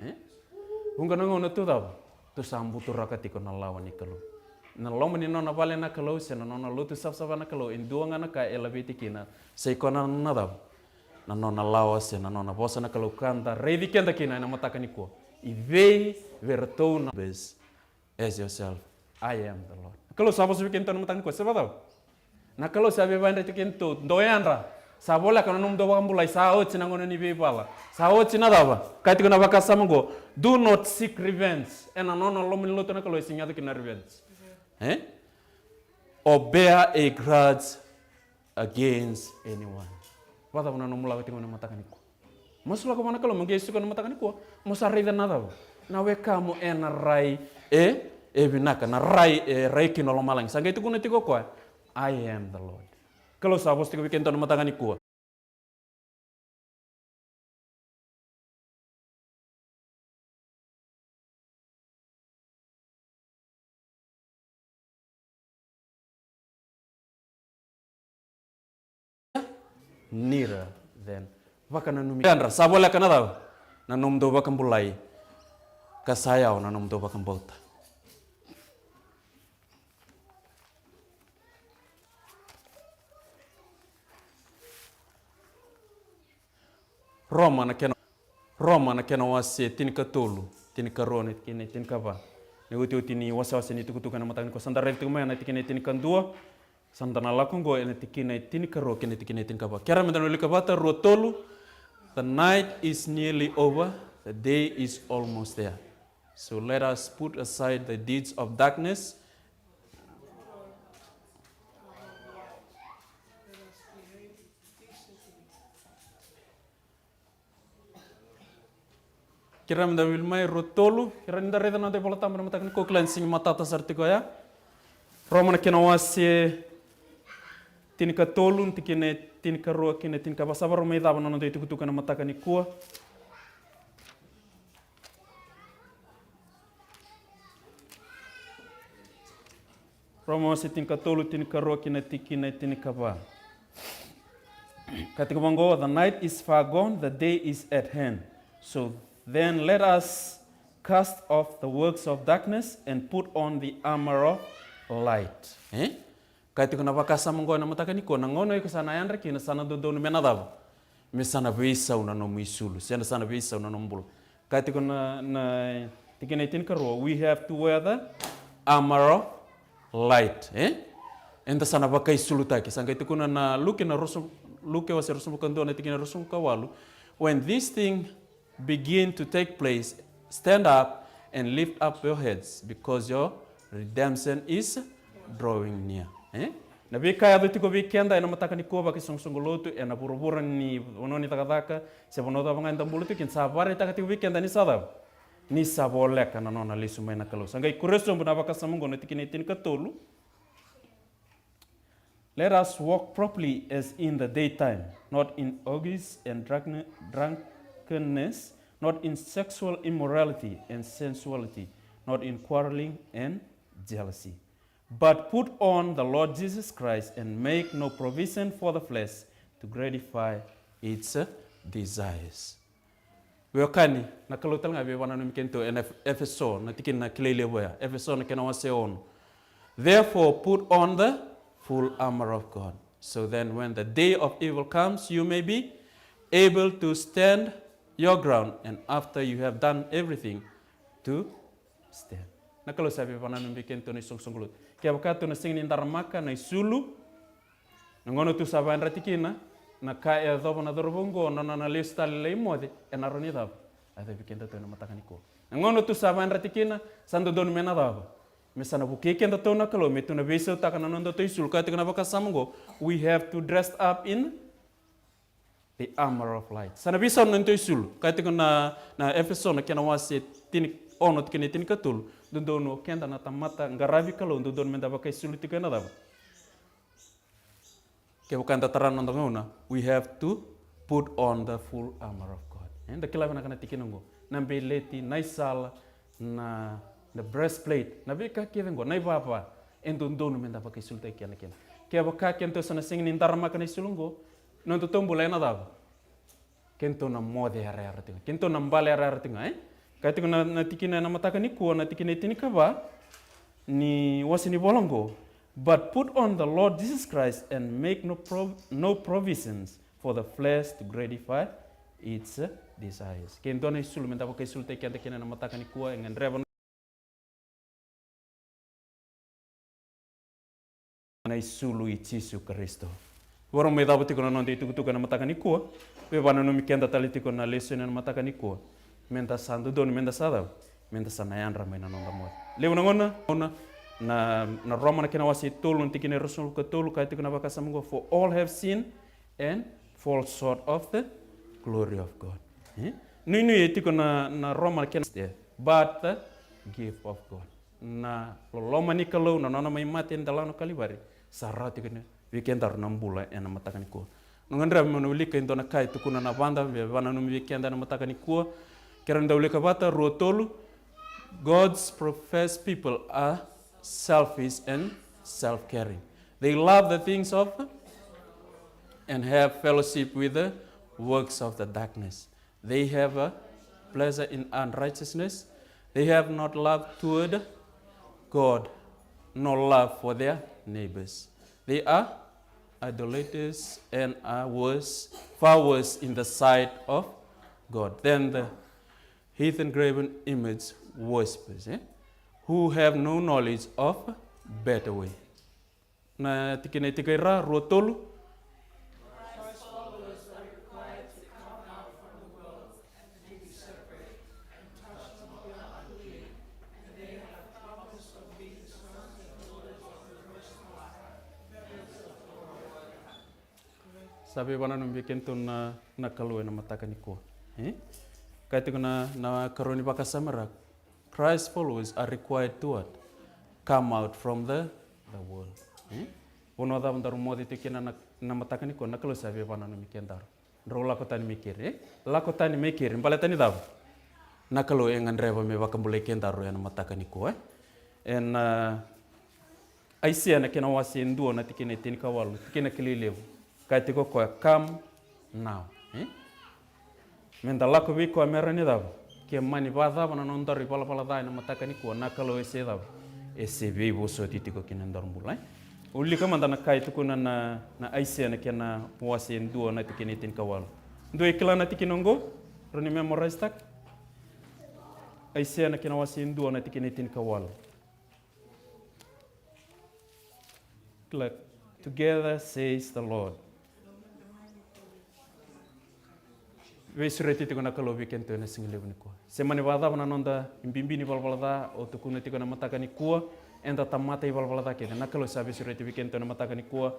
E? Vuqa na gauna tou cava? Tou sa buturaka tiko na lawa ni Kalou. Na loma ni nona vale na Kalou se na nona lotu savasava na Kalou, e dua ga na ka e laveti kina, sa i koya na nona cava? Na nona lawa se na nona vosa na Kalou ka da raici keda kina ena mataka nikua. I vei vei iratou na bes as yourself, I am the Lord. Na Kalou sa vosa vei kedatou ena mataka nikua, se vakacava? Na Kalou sa via vakadreti kedatou, dou yadra. Sa voleka na nomudou vakabulai, sa oti na gauna ni veivala. Sa oti na cava? Kaya tiko na vakasama oqo, do not seek revenge. Ena nona loma ni lotu na Kalou e sega ni yaco kina na revenge. E? Or bear a grudge against anyone. Vakacava na nomu lako tiko ena mataka nikua? Mo sa lako vua na Kalou, mo qai suka ena mataka nikua, mo sa raica na cava? Na wekamu ena rai e, e vinaka, na rai e rai kina o lomalagi. Sa qai tukuna tiko o koya, I am the Lord. Kalou sa vosa tiko vei kedatou ena mataka nikua. Neither then. Vakananumi. Yadra, sa voleka na cava? Na nomudou vakabulai. Ka sa yawa na nomudou vakabauta. Roma na kena, Roma na kena wase tinikatolu, tinikarua kei na tinikava. Na iotioti ni wasewase ni tukutuku ena mataka nikua, sa da raica tiko mai na tikina e tinikadua. Sa da na lako oqo ena tikina e tinikarua kei na tikina e tinikava. Kerea meda na wilika vata, rua, tolu. The night is nearly over, the day is almost there. So let us put aside the deeds of darkness. Kerea meda wili mai, rua, tolu. Kerea ni da raica na noda iVolatabu ena mataka nikua, kila ni sega ni matata sara tiko oya. Roma na kena wase tinikatolu, tikina e tinikarua kei na tinikava. Sa vakarau mai cava na noda itukutuku ena mataka nikua. Roma wase tinikatolu, tinikarua kei na tikina e tinikava. Ka tiko vaqo, the night is far gone, the day is at hand. So then let us cast off the works of darkness and put on the armor of light. E? Ka tiko na vakasama oqo ena mataka nikua, na gauna iko sa na yadra kina, sa na dodonu me na cava? Me sa na veisau na nomu isulu, se na sa na veisau na nomu bula. Ka tiko na, na tikina e tinikarua, we have to wear the armor of light, e? Eda sa na vakaisulutaki. Sa qai tukuna na Luke na rusu, Luke wase ruasagavulu ka dua na tikina ruasagavulu ka walu. When this thing begin to take place, stand up and lift up your heads, because your redemption is drawing near. E? Na veika e yaco tiko vei keda ena mataka nikua, vakaisoqosoqo lotu ena vuravura ni vanua ni cakacaka, se vanua cava ga eda bula tiko kina, sa vakaraitaka tiko vei keda ni sa cava? Ni sa voleka na nona lesu mai na Kalou. Sa qai kuria sobu na vakasama oqo na tikina e tinikatolu. Let us walk properly as in the daytime, not in orgies and drunkenness, not in sexual immorality and sensuality, not in quarreling and jealousy. But put on the Lord Jesus Christ and make no provision for the flesh to gratify its desires. Veiwekani, na Kalou tale ga veivakananumi kedatou ena Efeso, na tikina kilai levu oya, Efeso na kena wase ono. Therefore, put on the full armor of God, so then when the day of evil comes, you may be able to stand your ground, and after you have done everything, to stand. Na Kalou sa veivakananumi kedatou na isoqosoqo lotu. Kevaka tou na sega ni daramaka na isulu, na gauna tou sa vakayadrati kina na ka e yacova na cauravou oqo, na nona lesu tale lai moce, ena rawa ni cava? Yacovi kedatou ena mataka nikua. Na gauna tou sa vakayadrati kina, sa dodonu me na cava? Me sa na vukei kedatou na Kalou me tou na veisautaka na nodatou isulu. Kaya tiko na vakasama oqo, we have to dress up in the armor of light. Sa na veisau na nodatou isulu. Kaya tiko na, na Efeso na kena wase tinikaono, tikina e tinikatolu. Dodonu o keda na tamata qaravi Kalou, dodonu meda vakaisulu tiko ena cava? Kevaka eda tara na noda gauna, we have to put on the full armor of God. Eda kila vinaka na tikina oqo. Na beleti, na isala, na, na breastplate, na veika kece oqo, na ivava, e dodonu meda vakaisulutaki keda kina. Kevaka kedatou sa na sega ni daramaka na isulu oqo, na nodatou bula ena cava? Kedatou na moce yarayara tiko ga. Kedatou na bale yarayara tiko ga, e? Kaya tiko na, na tikina ena mataka nikua, na tikina e tinikava ni wase ni vola oqo. But put on the Lord Jesus Christ and make no, pro, no provisions for the flesh to gratify its desires. Ke dua na isulu meda vakaisulutaki keda kina ena mataka nikua, e gadreva na isulu i Jisu Karisito. Varo mai cava tiko na noda itukutuku ena mataka nikua, veivakananumi keda tale tiko na lesoni ena mataka nikua. Meda sa dodonu, meda sa cava? Meda sa na yadra mai na noda moce. Levu na gauna, gauna, na, na Roma na kena wase e tolu, na tikina e ruasagavulu ka tolu, kaya tiko na vakasama oqo, for all have sinned and fall short of the glory of God. E? Nuinui e tiko na, na Roma na kena, but the gift of God. Na loloma ni Kalou, na nona mai mate ena delana o Kalivari, sa rawa tiko vei kedaru na bula ena mataka nikua. Au gadreva meu na wilika e dua na ka e tukuna na vada, me vakananumi vei keda ena mataka nikua. Kerea ni da wilika vata, rua, tolu. God's professed people are selfish and self-caring. They love the things of and have fellowship with the works of the darkness. They have a pleasure in unrighteousness. They have not love toward God, nor love for their neighbors. They are idolaters and are worse, far worse in the sight of God than the heathen graven image worshippers, eh, who have no knowledge of better way. Na tikina e tiko i ra, rua, tolu. Sa veivakananumi vei kedatou na, na Kalou ena mataka nikua. E? Kaya tiko na, na karua ni vakasama ra, Christ followers are required to what? Come out from the, the world. E? Vanua cava daru moce tiko kina na, na mataka nikua, na Kalou sa veivakananumi kedaru. Drau lako tani mai keri, e? Lako tani mai keri, baleta ni cava? Na Kalou e gadreva me vakabulai kedaru ena mataka nikua, e? Ena, a, Aisea na kena wase e dua na tikina e tinikawalu, tikina kilai levu. Kaya tiko o koya, come now. E? Meda lako vei koya me rawa ni cava? Ke mani vakacava na nodaru ivalavala ca ena mataka nikua, na Kalou e se cava? E se veivosoti tiko kina nodaru bula, e? Wilika mada na ka e tukuna na, na Aisea na kena wase e dua na tikina e tinikawalu. Dua e kila na tikina oqo? Rawa ni memorize taka? Aisea na kena wase e dua na tikina e tinikawalu. Let together says the Lord. Veisureti tiko na Kalou vei kedatou ena siga levu nikua. Se mani vakacava na noda bibi ni valavala ca, au tukuna tiko ena mataka nikua, eda tamata ivalavala ca kece. Na Kalou sa veisureti vei kedatou ena mataka nikua,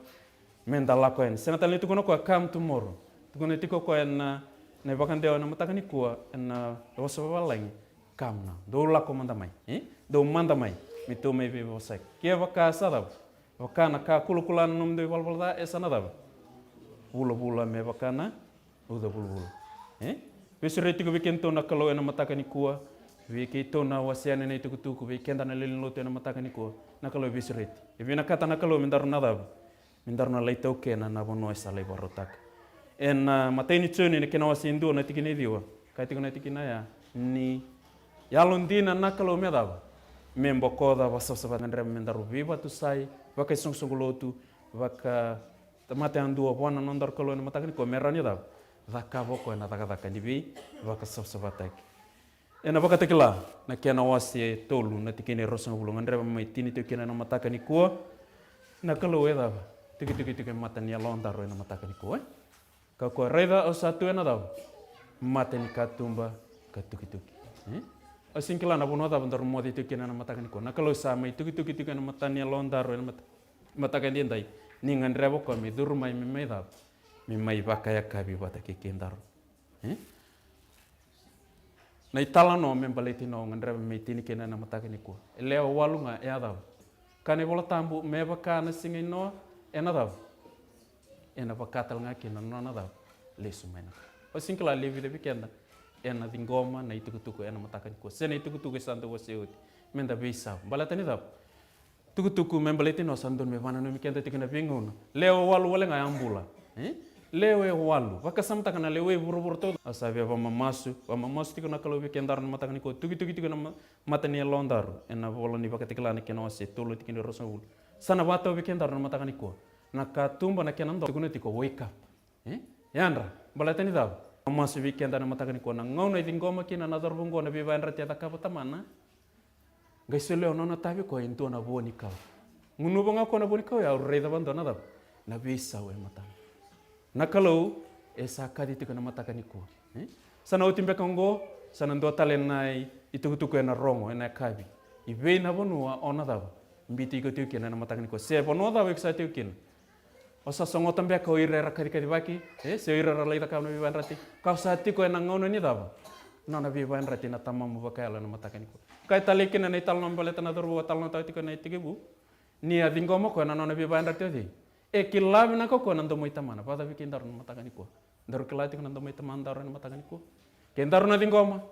meda lako yani. Sega tale ni tukuna o koya, come tomorrow. Tukuna tiko o koya ena, na ivakadewa ena mataka nikua, ena vosa vavalagi, come now. Dou lako mada mai, e? Dou mada mai, me tou mai veivosaki. Kevaka sa cava? Vaka na ka kulakula na nomudou ivalavala ca, e sa na cava? Vulavula me vaka na uca vulavula. E? Veisureti tiko vei kedatou na Kalou ena mataka nikua, vei keitou na wasea na itukutuku, vei keda na lewe ni lotu ena mataka nikua. Na Kalou e veisureti. E vinakata na Kalou me daru na cava? Me daru na lai taukena na vanua e sa lai vakarautaka. Ena, a, imatai ni Joni na kena wase e dua na tikina e ciwa. Kaya tiko na tikina ya, ni yalodina na Kalou me cava? Me bokoca vakasavasava, gadreva me daru veivakatusai, vakaisoqosoqo lotu, vakatamata yadua vua na nodaru Kalou ena mataka nikua, me rawa ni cava? Cakava o koya na cakacaka ni veivakasavasavataki. Ena Vakatakila na kena wase e tolu na tikina e ruasagavulu, gadreva me mai tini tiko kina ena mataka nikua. Na Kalou e cava? Tukituki tiko e mata ni yalodaru ena mataka nikua, e? Ka o koya, raica, au sa tu ena cava? Mata ni katuba ka tukituki. E? Au sega ni kila na vanua cava daru moce tiko kina ena mataka nikua. Na Kalou sa mai tukituki tiko ena mata ni yalodaru ena mata-, mataka edaidai. Ni gadreva o koya me curu mai, me mai cava? Me mai vakayakavi vata kei kedaru. E? Na italanoa me baleti na, o gadreva me tini kina ena mataka nikua. E lewe walu ga e a cava? Kaya na iVola Tabu, me vaka na siga i Noa, ena cava? Ena vaka tale ga kina na nona cava? Lesu mai na Kalou. Au sega ni kila levu vei keda ena ciqoma na itukutuku ena mataka nikua, se na itukutuku e sa dau wasea oti. Meda veisau. Baleta ni cava? Tukutuku me baleti Noa sa dodonu me vakananumi keda tiko ena veigauna. Lewe walu wale ga e a bula. E? Lewe walu. Vakasamataka na lewe i vuravura taucoko. A sa via vakamamasu, vakamamasu tiko na Kalou vei kedaru na mataka nikua. Tukituki tiko na ma-, mata ni yalodaru. Ena ivola ni Vakatakila na kena wase e tolu tikina e ruasagavulu. Sa na vakatau vei kedaru na mataka nikua. Na katuba na kena dola, tukuna tiko wake up. E? Yadra, baleta ni cava? Masu vei keda na mataka nikua, na gauna e ciqoma kina na cauravou oqo na veivakayadrati e cakava o tamana. Qai solia o nona itavi o koya e dua na vuanikau. Gunuva ga o koya na vuanikau ya, au raica vakadua na cava? Na veisau e matana. Na Kalou e sa kaci tiko ena mataka nikua. E? Sa na oti beka oqo, sa na dua tale na i-, itukutuku ena rogo, ena yakavi. I vei na vanua o na cava? Biuti iko tiko kina ena mataka nikua. Se vanua cava iko sa tiko kina? O sa sogota beka o ira era kacikacivaki, e, se o ira era lai cakava na veivakayadrati. Ka o sa tiko ena gauna ni cava? Nona veivakayadrati na tamamu vakayalo ena mataka nikua. Kaya tale kina na italanoa baleta na cauravou a talanoataka tiko ena itekivu. Ni a ciqoma o koya na nona veivakayadrati o cei? E kila vinaka o koya na domo i tamana. Vakacava vei kedaru na mataka nikua? Daru kila tiko na domo i tamadaru ena mataka nikua? Kedaru na ciqoma.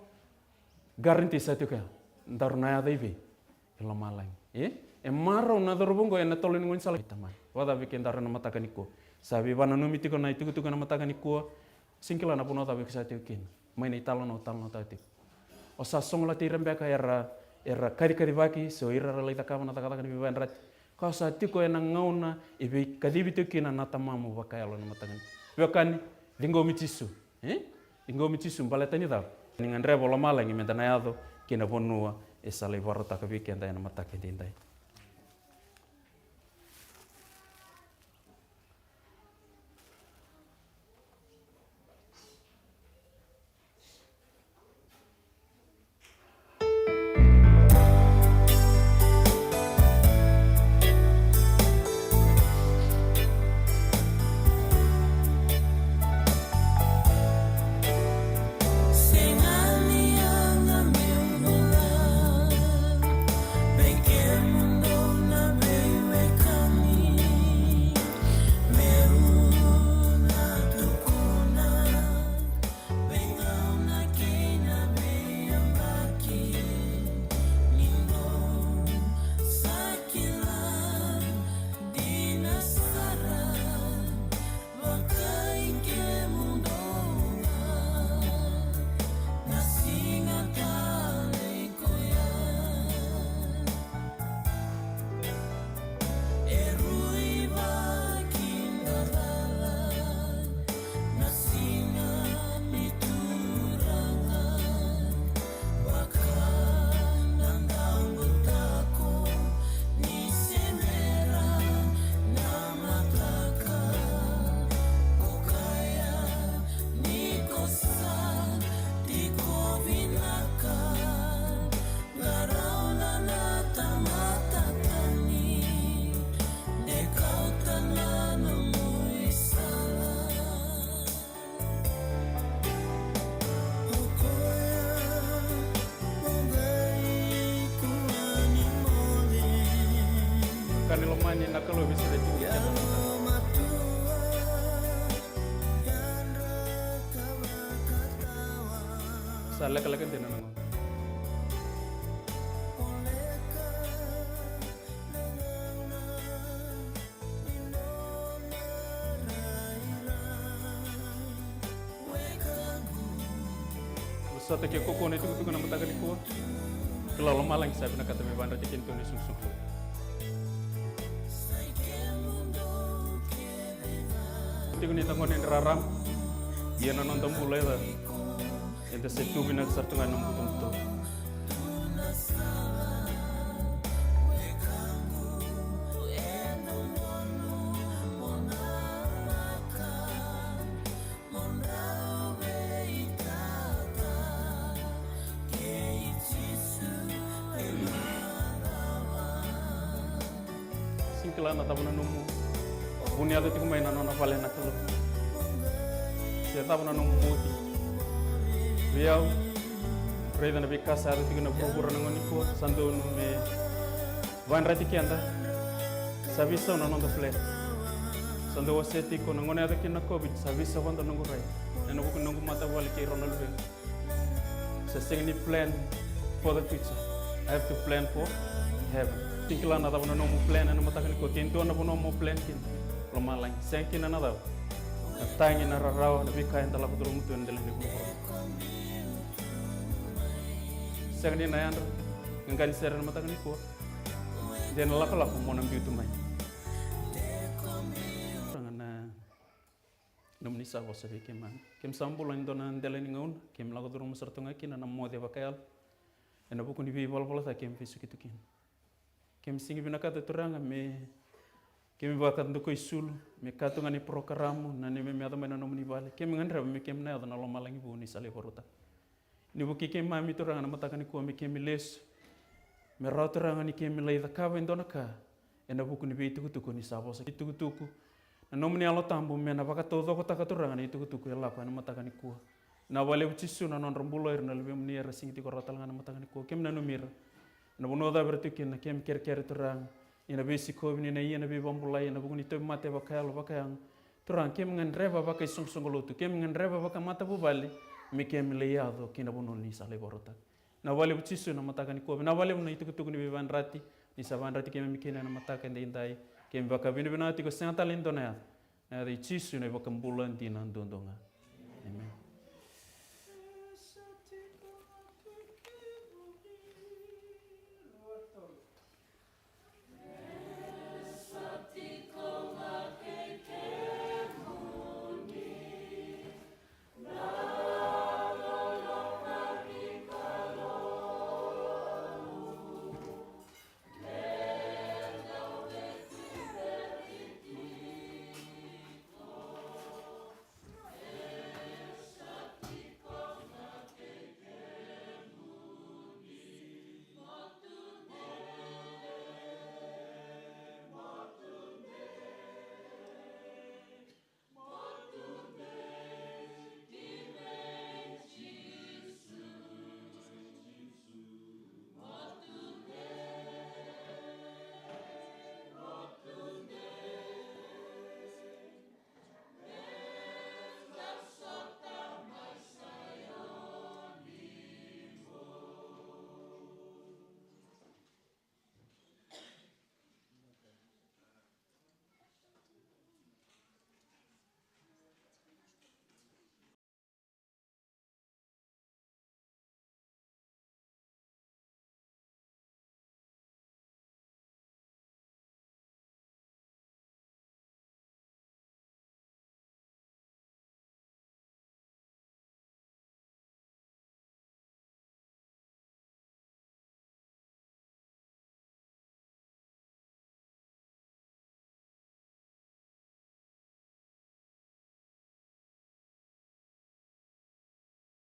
Guarantee sa tiko ya. Daru na yaco i vei? I lomalagi. E? E marau na cauravou oqo ena tolo ni gaunisala i tamana. Vakacava vei kedaru ena mataka nikua? Sa veivakananumi tiko na itukutuku ena mataka nikua. Sega ni kila na vanua cava iko sa tiko kina. Mai na italanoa, talanoataka tiko. O sa sogolati ira beka era, era kacikacivaki, se o ira era lai cakava na cakacaka ni veivakayadrati. Ka o sa tiko ena gauna e veikacivi tiko kina na tamamu vakayalo ena mataka nikua. Veiwekani, ciqomi Jisu. E? Ciqomi Jisu, baleta ni cava? Ni gadreva o lomalagi meda na yaco ki na vanua e sa lai vakarautaka vei keda ena mataka edaidai. Ni lomani na Kalou veisiraki tiko vei keda. Sa lekaleka dina na gauna. Vosota ke kaukaua na itukutuku ena mataka nikua. Kila lomalagi sa vinakata me vakadreti kemudou na isoqosoqo. Tiko ni da gone ni rarama. Ia na noda bula e ca. Eda se tu vinaka sara tu ga ena butobuto. Sega ni kila na cava na nomu vuniyaca tiko mai na nona vale na Kalou. Se cava na nomu bauti. Vei au, raica na veika sa yaco tiko na vuravura na gauna nikua, sa donu me vakadreti keda. Sa veisau na noda plan. Sa dau wasea tiko na gauna yaco kina na COVID, sa veisau vata na noqu rai ena vuku ni noqu matavuvale kei rau na luvena. Sa sega ni plan for the future. I have to plan for heaven. Sega ni kila na cava na nomu plan ena mataka nikua, ke dua na vanua mo plan kina, lomalagi. Sega kina na cava. Na tagi, na rarawa, na veika eda lako curuma tu ena dela ni vuravura. Sega ni na yadra, qaqa ni sere ena mataka nikua. De na lakolako mo na biu tu mai. Turaga na nomuni sa vosa vei keimami. Keimami sa bula ena dua na dela ni gauna keimami lako curuma sara tu ga kina na moce vakayalo ena vuku ni veivalavala ca keimami vesuki tu kina. Keimami sega ni vinakata, Turaga, me keimami vakadukoi sulu me ka tu ga ni porokaramu na neimami yaco mai na nomuni vale. Keimami gadreva me keimami na yaco na lomalagi vou ni sa lai vakarautaka. Ni vukei keimami, Turaga, na mataka nikua me keimami lesu, me rawa, Turaga, ni keimami lai cakava e dua na ka ena vuku ni veitukutuku ni sa vosa. Itukutuku na nomuni Yalo Tabu me na vakataucokotaka, Turaga, na itukutuku e lako ena mataka nikua. Vinaka vakalevu, Jisu, na nodra bula o ira na luvemuni era sega tiko rawa tale ga na mataka nikua. Keimami nanumi ira ena vanua cava era tu kina, keimami kerekere, Turaga, ni na veisikovi, ni na ia na veivakabulai ena vuku ni tauvimate vakayalo, vakayago. Turaga, keimami gadreva vakaisoqosoqo lotu, keimami gadreva vakamatavuvale me keimami lai yaco ki na vanua ni sa lai vakarautaka. Vinaka vakalevu, Jisu, na mataka nikua. Vinaka vakalevu na itukutuku ni veivakadreti ni sa vakadreti keimami kina ena mataka edaidai. Keimami vakavinavinaka tiko, sega tale ni dua na yaca, na yaca i Jisu na iVakabula dina duadua ga. Emeni.